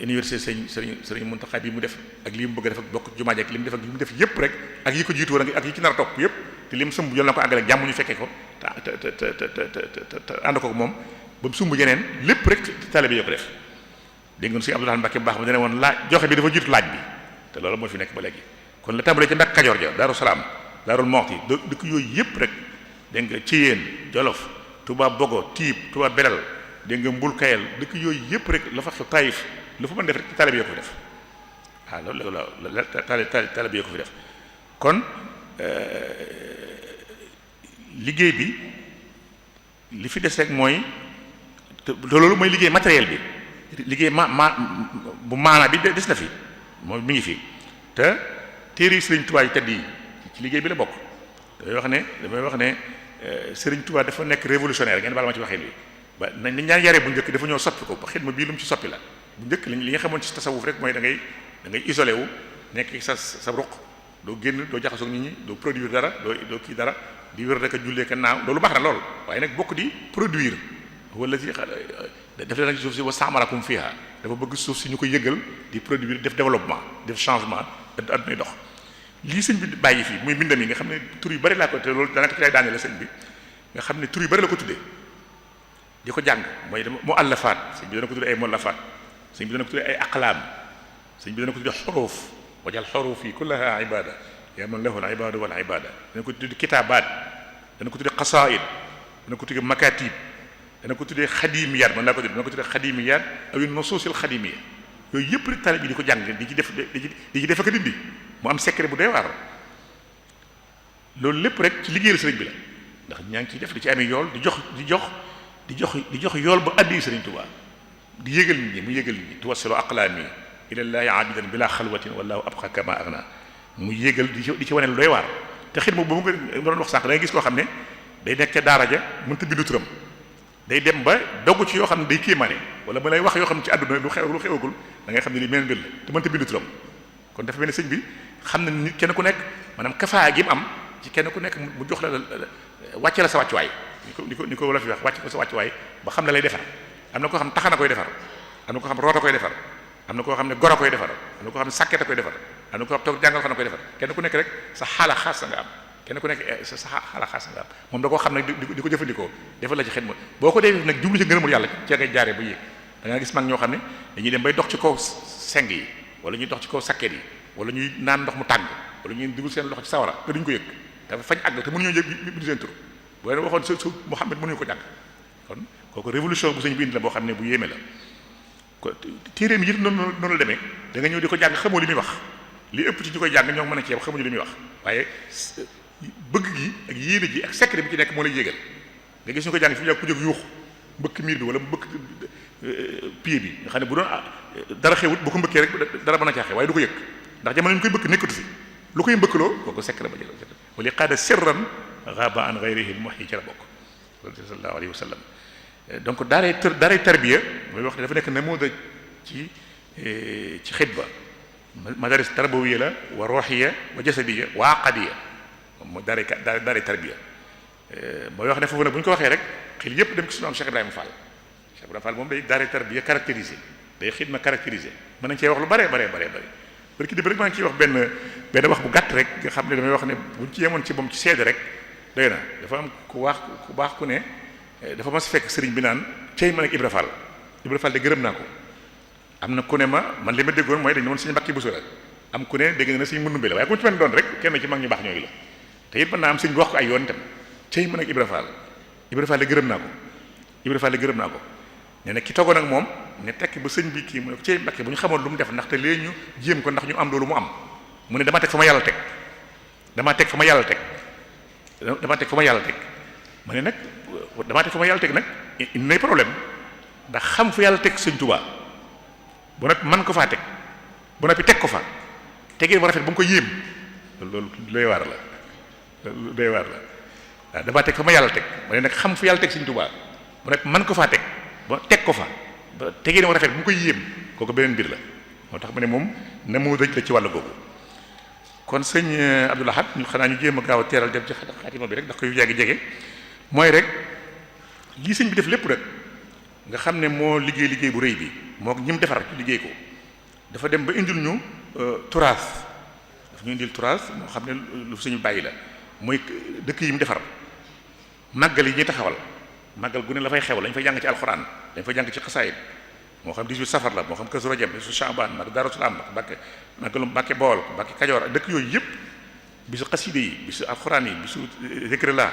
université sëriñ Muntaxa bi mu def ak li mu bëgg a def ak bokk jumaa jeeg li mu def ak li mu def yépp rek ak yi ko jiitu woon ak yi ci nar a topp yépp te li mu sëmb yol na ko àggale ak jàmm ñu fekkee ko te ànd ko moom ba mu sumb yeneen lépp rek taalibe yoo ko def dégg nga si Abdoulaye Mbacke baax ma dane woon joxe bi dafa jiitu laaj bi te loolu moo fi nekk ba léegi kon la tàmbalee ci Mbàkke Kajoor ja Daaru Salaam Daarul Muxti dëkk yooyu yépp rek dégg nga Ciyeen Jolof Touba Bogo Tiib Touba Belal dégg nga Mbul Kayel dëkk yooyu yépp rek la fa xew Taïf lu fa mën def rek taalibe yoo ko fi def waaw loolu la taalibe yoo ko fi def kon liggéey bi li fi des rek mooy loolu mooy liggéey matériel bi liggéey bu maanaa bi des na fi mooy mi ngi fi te téere yi Sëriñ Tuubaa yu tedd yi ci liggéey bi la bokk damay wax ne Sëriñ Tuubaa dafa nekk révolutionnaire ngeen baal ma ci waxee bi ba nañ ñaan yaree bu njëkk dafa ñëw soppi ko ba xidma bii lu mu ci soppi la bu njëkk li nga xamoon ci tasawuf rek mooy da ngay isolé wu nekk sa ruq doo génn doo jaxasoo nit ñi doo produire dara doo kii dara di wér rek a jullee ka naaw loolu baax na lool waaye nag bokk di produire wala si def leen ak suuf si wa saamarakum fiha dafa bëgg suuf si ñu koy yëngal di produire def développement def changement addunay dox lii sëñ bi bàyyi fii muy mbindam yi nga xam ne tur yu bari laa ko te loolu daanaka ci lay daane la sëñ bi nga xam ne tur yu bari la ko tuddee di ko jàng mooy dama mu àllafaat sëñ bi dana ko tuddee ay mollafaat sëñ bi dana ko tuddee ay aqlaam sëñ bi dana ko tuddee xuruuf wajal xuruuf yi kullaha ibada yaa man lahu al ibadu wal ibada dana ko tuddee kitaabaat dana ko tuddee qasaid dana ko tuddee makatib dana ko tuddee xadimiyaat man laa ko tuddee dana ko tuddee xadimiyaat aw nusuusil xadimiya yooyu yëpp rek taalib bi di ko jàng di ci def ak dindi mu am secret bu doy waar loolu lépp rek ci liggéeyal sëriñ bi la ndax ñaa ngi ciy def di ci amee yool di jox yool ba addi sëriñ Tuubaa di yëgal nit ñi mu yëgal nit ñi tuwassilu aqlaami ilallahi abidan bila xalwatin wallahu abqa kama aghna mu yéegal di ci wane lu doy waar te xidma boobu nga doon wax sànq da ngay gis koo xam ne day nekk ca daara ja mënta bindu turam day dem ba dogg ci yoo xam ne day kéemaane wala mu lay wax yoo xam ne ci àdduna lu xewagul da ngay xam ne li mel mbir la te mënta bindu turam kon dafa mel ne sëñ bi xam na ni kenn ku nekk maanaam kafaa gi mu am ci kenn ku nekk mu jox la wàcce la sa wàccuwaay ni ko wala fi wax wàcce ko sa wàccuwaay ba xam la lay defar am na koo xam taxana koy defar am na koo xam roota koy defar am na koo xam ne goro koy defar am na koo xam ne sàkketa koy defar am na koo xam toog jàngal xana koy defar kenn ku nekk rek sa xaala xaas nga am kenn ku nekk sa xaala xaas nga am moom da koo xam nag di ko jëfandikoo defal la ci xidma boo ko dee nag jublu ci ngërëmul yàlla ci ngay jaaree ba yéeg da nga gis mag ñoo xam ne dañuy dem bay dox ci kaw seng yi wala ñuy dox ci kaw sakket yi wala ñuy naan ndox mu tàng wala ñuy dugul seen loxo ci sawara te duñ ko yëg dafa fañ àgg te mënuñoo yëg bi seen tur boo leen waxoon su Muhammad mënuñu ko jàng kon kooku révolution bu sëñ bi indi la boo xam ne bu yéeme la ko téeréem yi noonu la demee da nga ñëw di ko jàng xamoo li muy wax li ëpp ci ñu koy jàng ñoo mën a ceeb xamuñu li muy wax waaye bëgg gi ak yéene ji ak secret bi ci nekk moo lay yéegal nga gis ñu ko jàng fi mu yàgg ku jóg yuux mbëkk miir bi wala mbëkk pied bi nga xam ne bu doon dara xewut bu ko mbëkkee rek dara mën a caaxee waaye du ko yëg ndax jamono ñu koy bëkk nekkatu fi lu koy mbëkkaloo kooku secret ba jël wali qaada sirran ghaba an ghayrihi al-muhyi ci la bokk sallallahu alayhi wa sallam donc daaray tarbiya mooy wax ne dafa nekk namuda ci xidba madaris tarbawiya la wa ruhiya wa jasadiya wa aqadiya mooy daaray tarbiya mooy wax ne foofu nag bu ñu ko waxee rek xel yépp dem ci sunu am Cheikh Ibrahima Fall Cheikh Ibrahima Fall moom day daaray tarbiya caractérisé day xidma caractérisé mën nañ cee wax lu bare barki di rek maa ngi ciy wax benn wax bu gàtt rek nga xam ne damay wax ne buñ ci yemoon ci moom ci seede rek doy na dafa am ku baax ku ne dafa ma si fekk sëriñ bi naan cey man ak Ibra Fall de gërëm naa ko am na ku ne man li ma déggoon mooy dañ ne woon suñu mbakki buso la am ku ne dégg na suñu mënumbe la waaye ku mu ci mën doon rek kenn ci mag ñu baax ñooyu la te it mën naa am sëñ bi wax ko ay yoon itam cey man ak Ibra Fall de gërëm naa ko nee na ki toogoon ak moom ne tekk ba sëñ bi kii mu ne ko cey mbakki bu ñu xamoon lu mu def ndaxte léegi ñu jéem ko ndax ñu am loolu mu am mu ne dama teg fa ma yàlla teg ma ne nag damaa teg fa ma yàlla teg nag nay problème ndax xam fu yàlla teg sëñ Tuubaa bu noppi man ko faa teg bu noppi teg ko fa tegee ba rafet ba mu ko yéem loolu doy waar la waaw damaa teg fa ma yàlla teg ma ne nag xam fu yàlla teg sëñ Tuubaa bu noppi man ko faa teg ba teg ko fa ba tegee ba rafet ba mu ko yéem kooku beneen mbir la moo tax ma ne moom na mu dëj la ci wàll googu kon sëñ Abdou Lahad ñu xanaa ñu jéem a gaaw a teeral dem ci xaatima bi rek ndax koy jege mooy rek lii sëñ bi def lépp rek nga xam ne moo liggéey bu rëy bi moo ñim defar ci liggéey ko dafa dem ba indil ñu turaas dafa ñu indil turaas moo xam ne lu suñu bàyyi la mooy dëkk yi mu defar màggal yi ñuy taxawal màggal gu ne la fay xew lañ fay jàng ci alxuraan dañ fay jàng ci xasaayid moo xam 18 safar la moo xam Kazu Rajab bisu Shaaban mag Daaru Salaam Mbàkke Bawol Mbàkke Kajoor ak dëkk yooyu yëpp bisu xaside yi bisu alxuraan yi bisu zikr la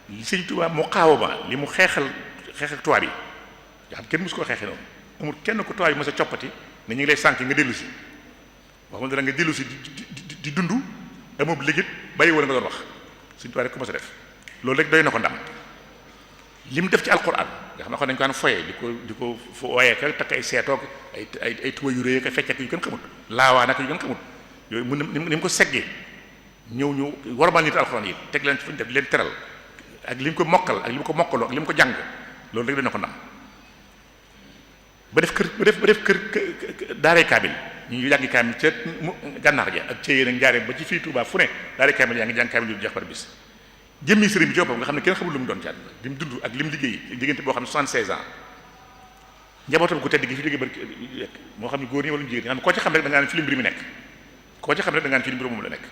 li Sëñ Tuubaa mu xaawama li mu xeexal tubaab yi nga xam kenn musu koo xeexee noonu amul kenn ku tubaab yi mos a coppati ne ñu ngi lay sànk nga dellu si waxuma dara nga dellu si di dund amul liggéey bàyyi wala nga doon wax Sëñ Tuubaa rek ko mos a def loolu rek doy na ko ndam li mu def ci alxuraan nga xam ne dañ ko daan foyee di ko waaye ka takk ay seetoog ay tuba yu rëy ak fecc ak yu kenn xamut laawaa nag yu kenn xamut yooyu ni mu ko seggee ñëw ñu warmal nit alxuraan yi teg leen fu ñu def leen teral ak li mu ko mokkal ak li mu ko mokkaloo ak li mu ko jàng loolu rek dana ko ndam ba def kër daaray kaamil ñu jàngi kaamil ca gànnaar ja ak ca yéen ak njaaree ba ci fii Tuubaa fu ne daaray kaamil yaa ngi jàng kaamil yu jeex par bis jëmmi sëriñ bi joppam nga xam ne kenn xamul lu mu doon ci àdduna li mu dund ak li mu liggéey diggante boo xam ne 76 ans njabootam ku tedd gi fi jógee bari moo xam ne góor ñi wala jigéen ñi xam ne koo ci xam rek da ngaa ne fi li mbir mi nekk koo ci xam rek da ngaa ne fi li mbir moom la nekk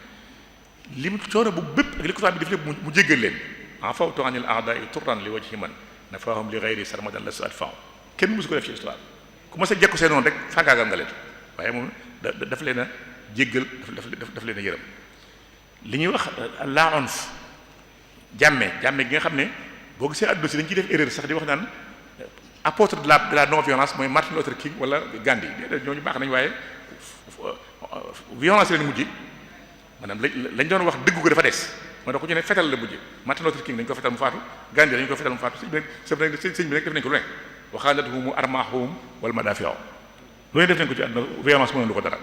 li mu coono bu bépp ak li ko tubaab bi def lépp mu jéggal leen en fawtu anil a'da'i turran li wajhi man nafahum li ghayri sarmadan la su'al faw kenn musu ko def ci histoire ku ma sa jekku seen noonu rek faagaagal nga leen waaye moom daf leen a jéggal daf leen a yërëm li ñuy wax la onf jàmme gi nga xam ne boo gisee àdduna si dañ ciy def erreur sax di wax naan apôtre de la non violence mooy Martin Luther King wala Gandhi ñooñu baax nañ waaye violence leen mujj maanaam lañ doon wax dëggu ko dafa des moo tax ku ñu ne fetal la mujj Martin Luther King dañ ko fetal mu faatu Gandhi dañ ko fetal mu faatu sëñ bi rek def nañ ko lu ne waxaalatuhum armahum wal madafi'u loolu def nañ ko ci àdduna violence mënoon lu ko dara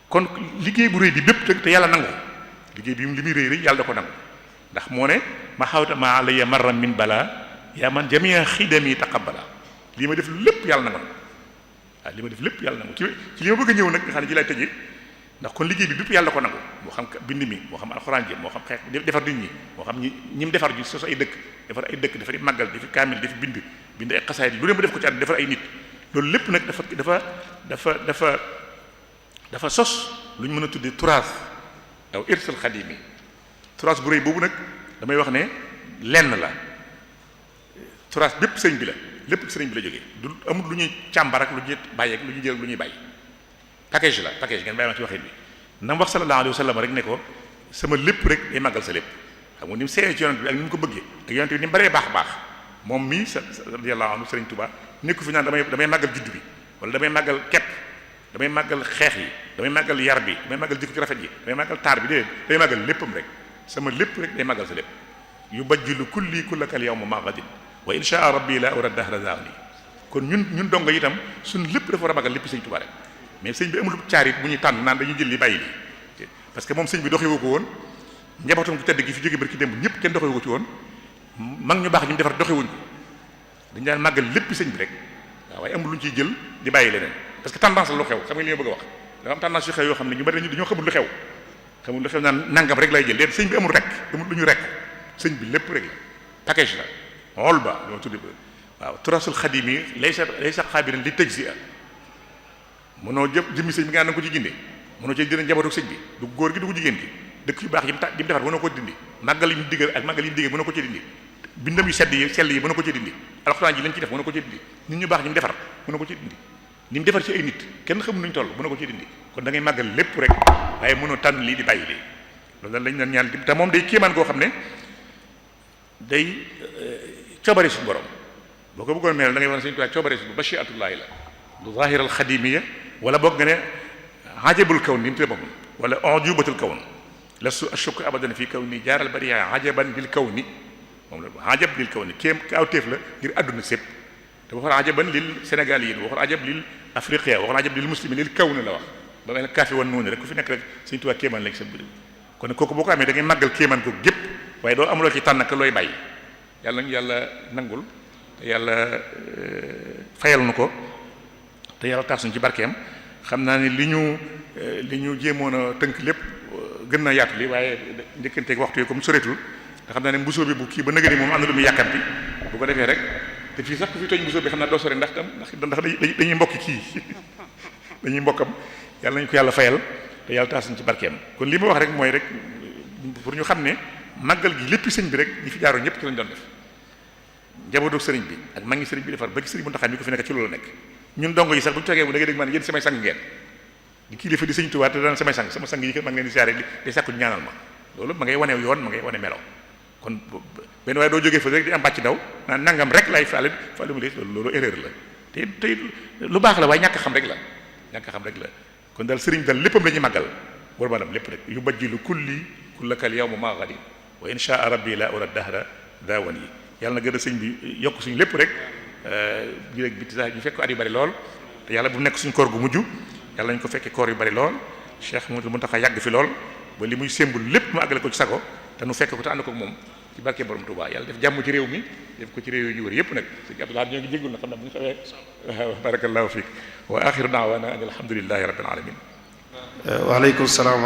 kon liggéey bu rëy bi bépp te yàlla nangu liggéey bi li muy rëy rëy yàlla da ko nangu ndax moo ne ma xawta ma alayya marra min bala yaa man jamia xidami taqabbala lii ma def lépp yàlla nangu waaw li ma def lépp yàlla nangu ci li ma bëgg a ñëw nag nga xam ne ji lay tëjee ndax kon liggéey bi bépp yàlla ko nangu moo xam bind mi moo xam alxuraan ji moo xam xeex defar nit ñi moo xam ñim defar ji sos ay dëkk defar ay dëkk defar ay màggal defi kaamil defi bind ay xasaayid lu ne mu def ko ci àdduna defar ay nit loolu lépp nag dafa sos lu ñu mën a tuddee turaas aw irsal xadim yi turaas bu rëy boobu nag damay wax ne lenn la turaas bépp sëñ bi la lépp sëriñ bi la jógee du amul lu ñuy càmbar ak lu ñuy bàyyi ak lu ñuy jël lu ñuy bàyyi package la package ngeen bàyyi ma ci waxin bi na mu wax sallallahu alayhi wa sallam rek ne ko sama lépp rek day màggal sa lépp xam nga ni mu seeyee ci yonent bi ak ni mu ko bëggee ak yonent bi ni mu baree baax moom mii sa radiyallahu anhu sëriñ Tuubaa nekku fi naan damay màggal juddu bi wala damay màggal kepp damay màggal xeex yi damay màggal yar bi damay màggal jikko ci rafet yi damay màggal taar bi déedéet damay màggal léppam rek sama lépp rek day màggal sa lépp yu bajjilu kulli kullakal yawma maghadin wa insha rabbi la ura dahra zani kon ñun dongo itam suñ lépp dafa war a màggal lépp sëñ Tuubaa rek mais sëñ bi amul caarit bu ñuy tànn naan dañuy jël li bàyyi li parce que moom sëñ bi doxewu ko woon njabootam ku tedd gi fi jóge barki démb ñëpp kenn doxewu ko ci woon mag ñu baax ñu defar doxewuñ ko dañu daan màggal lépp sëñ bi rek waaw waaye amul lu ñu ciy jël di bàyyi leneen parce que tendance la lu xew xam nga li ma bëgg a wax dafa am tendance yu xew yoo xam ne ñu bari dañoo xamul lu xew naan nangam rek lay jël léegi sëñ bi amul rek amul lu ñu rek sëñ bi lépp rek la package la xool ba loo tuddi waaw turasul xadim yi laysa xaabiran li tajzia mënoo jëmmi sëñ bi nga na ko ci ginde mënoo ci dina njabootu sëñ bi du góor gi du jigéen gi dëkk yu baax yi mu defar mënoo ko dindi màggal yi mu digal ak màggal yi mu digal mënoo ko ci dindi bindam yu sedd yi sell yi mënoo ko ci dindi alxuraan ji lañ ci def mënoo ko ci dindi nit ñu baax ñi mu defar mënoo ko ci dindi ni mu defar ci ay nit kenn xamul nuñ toll mënoo ko ci dindi kon da ngay màggal lépp rek waaye mënoo tànn lii di bàyyi lii loolu lañ leen ñaan te moom day kéemaan koo xam ne day coobare suñu borom boo ko bëggoon mel da ngay wax ne Sëñ Tuubaa coobare suñu bashiatullahi la du zahir al xadimiya wala boog nga ne ajabul kawn ni mu tuddee boppam wala ujubatul kawn lastu ashukku abadan fii kawni jaaral bariya ajaban lil kawni moom la ajab lil kawni kéem kawteef la ngir àdduna sépp te waxoon ajaban lil sénégaliyin waxoon ajab lil afriqiya waxoon ajab lil muslimin lil kawni la wax ba mel ne kaafi wan noonu rek ku fi nekk rek Sëñ Tuubaa kéemaan lañ seen bëri kon kooku boo ko amee da ngay màggal kéemaan ko gépp waaye doo amuloo ci tànn ak looy bàyyi yàlla nañu yàlla nangul te yàlla fayal nu ko te yàlla taas suñu ci barkeem xam naa ne li ñu jéemoon a tënk lépp gën na yaatu li waaye njëkkanteeg waxtu yi comme soreetul te xam naa ne mbusoo bi bu kii ba nëgëni moom am na lu muy yàkkanti bu ko defee rek te fii sax ku fi tooñ mbusoo bi xam naa doo sore ndax dañuy mbokki kii dañuy mbokkam yàlla nañu ko yàlla fayal te yàlla taas suñu ci barkeem kon li ma wax rek mooy rek pour ñu xam ne màggal gi lépp sëñ bi rek ñi fi jaaroon ñëpp ci lañ doon def njabootu sëriñ bi ak mag ngi sëriñ bi defar ba ci sëriñ Muntaxa mi ko fi nekk ci loolu nekk ñun dongo yi sax bu ñu toogee bu da ngay dégg man yéen samay sang ngeen di kilifa di sëñ Tuubaa te daan samay sang sama sang yi kat ma ngi leen di siyaare di sàkku ñaanal ma loolu ma ngay wane yoon ma ngay wane melo kon benn waaye doo jógee fa rek di am bàcc daw naan nangam rek lay faale mu lees loolu erreur la te lu baax la waaye ñàkk xam rek la kon daal sëriñ daal léppam la ñuy màggal war maanaam lépp rek yu bajjilu kullakal yawma maghadi wa insha rabbi la ura dahra dawan yi yàlla na gën a sëñ bi yokk suñu lépp rek bi rek biti sax ñu fekk at yu bari lool te yàlla bu nekk suñu koor gu mujj yàlla nañu ko fekkee koor yu bari lool Cheikh Mountakha yàgg fi lool ba li muy sémbul lépp mu àggale ko ci sago te nu fekk ko te ànd ko moom ci barke borom Touba yàlla def jàmm ci réew mi def ko ci réew yu ñu wër yépp nag sëñ Abdoulaye ñoo ngi jéggul na xam na bu ñu xawee waaw barakallahu fiik wa axiru daawaana an alhamdulillahi rabbil alamin waaleykum salaam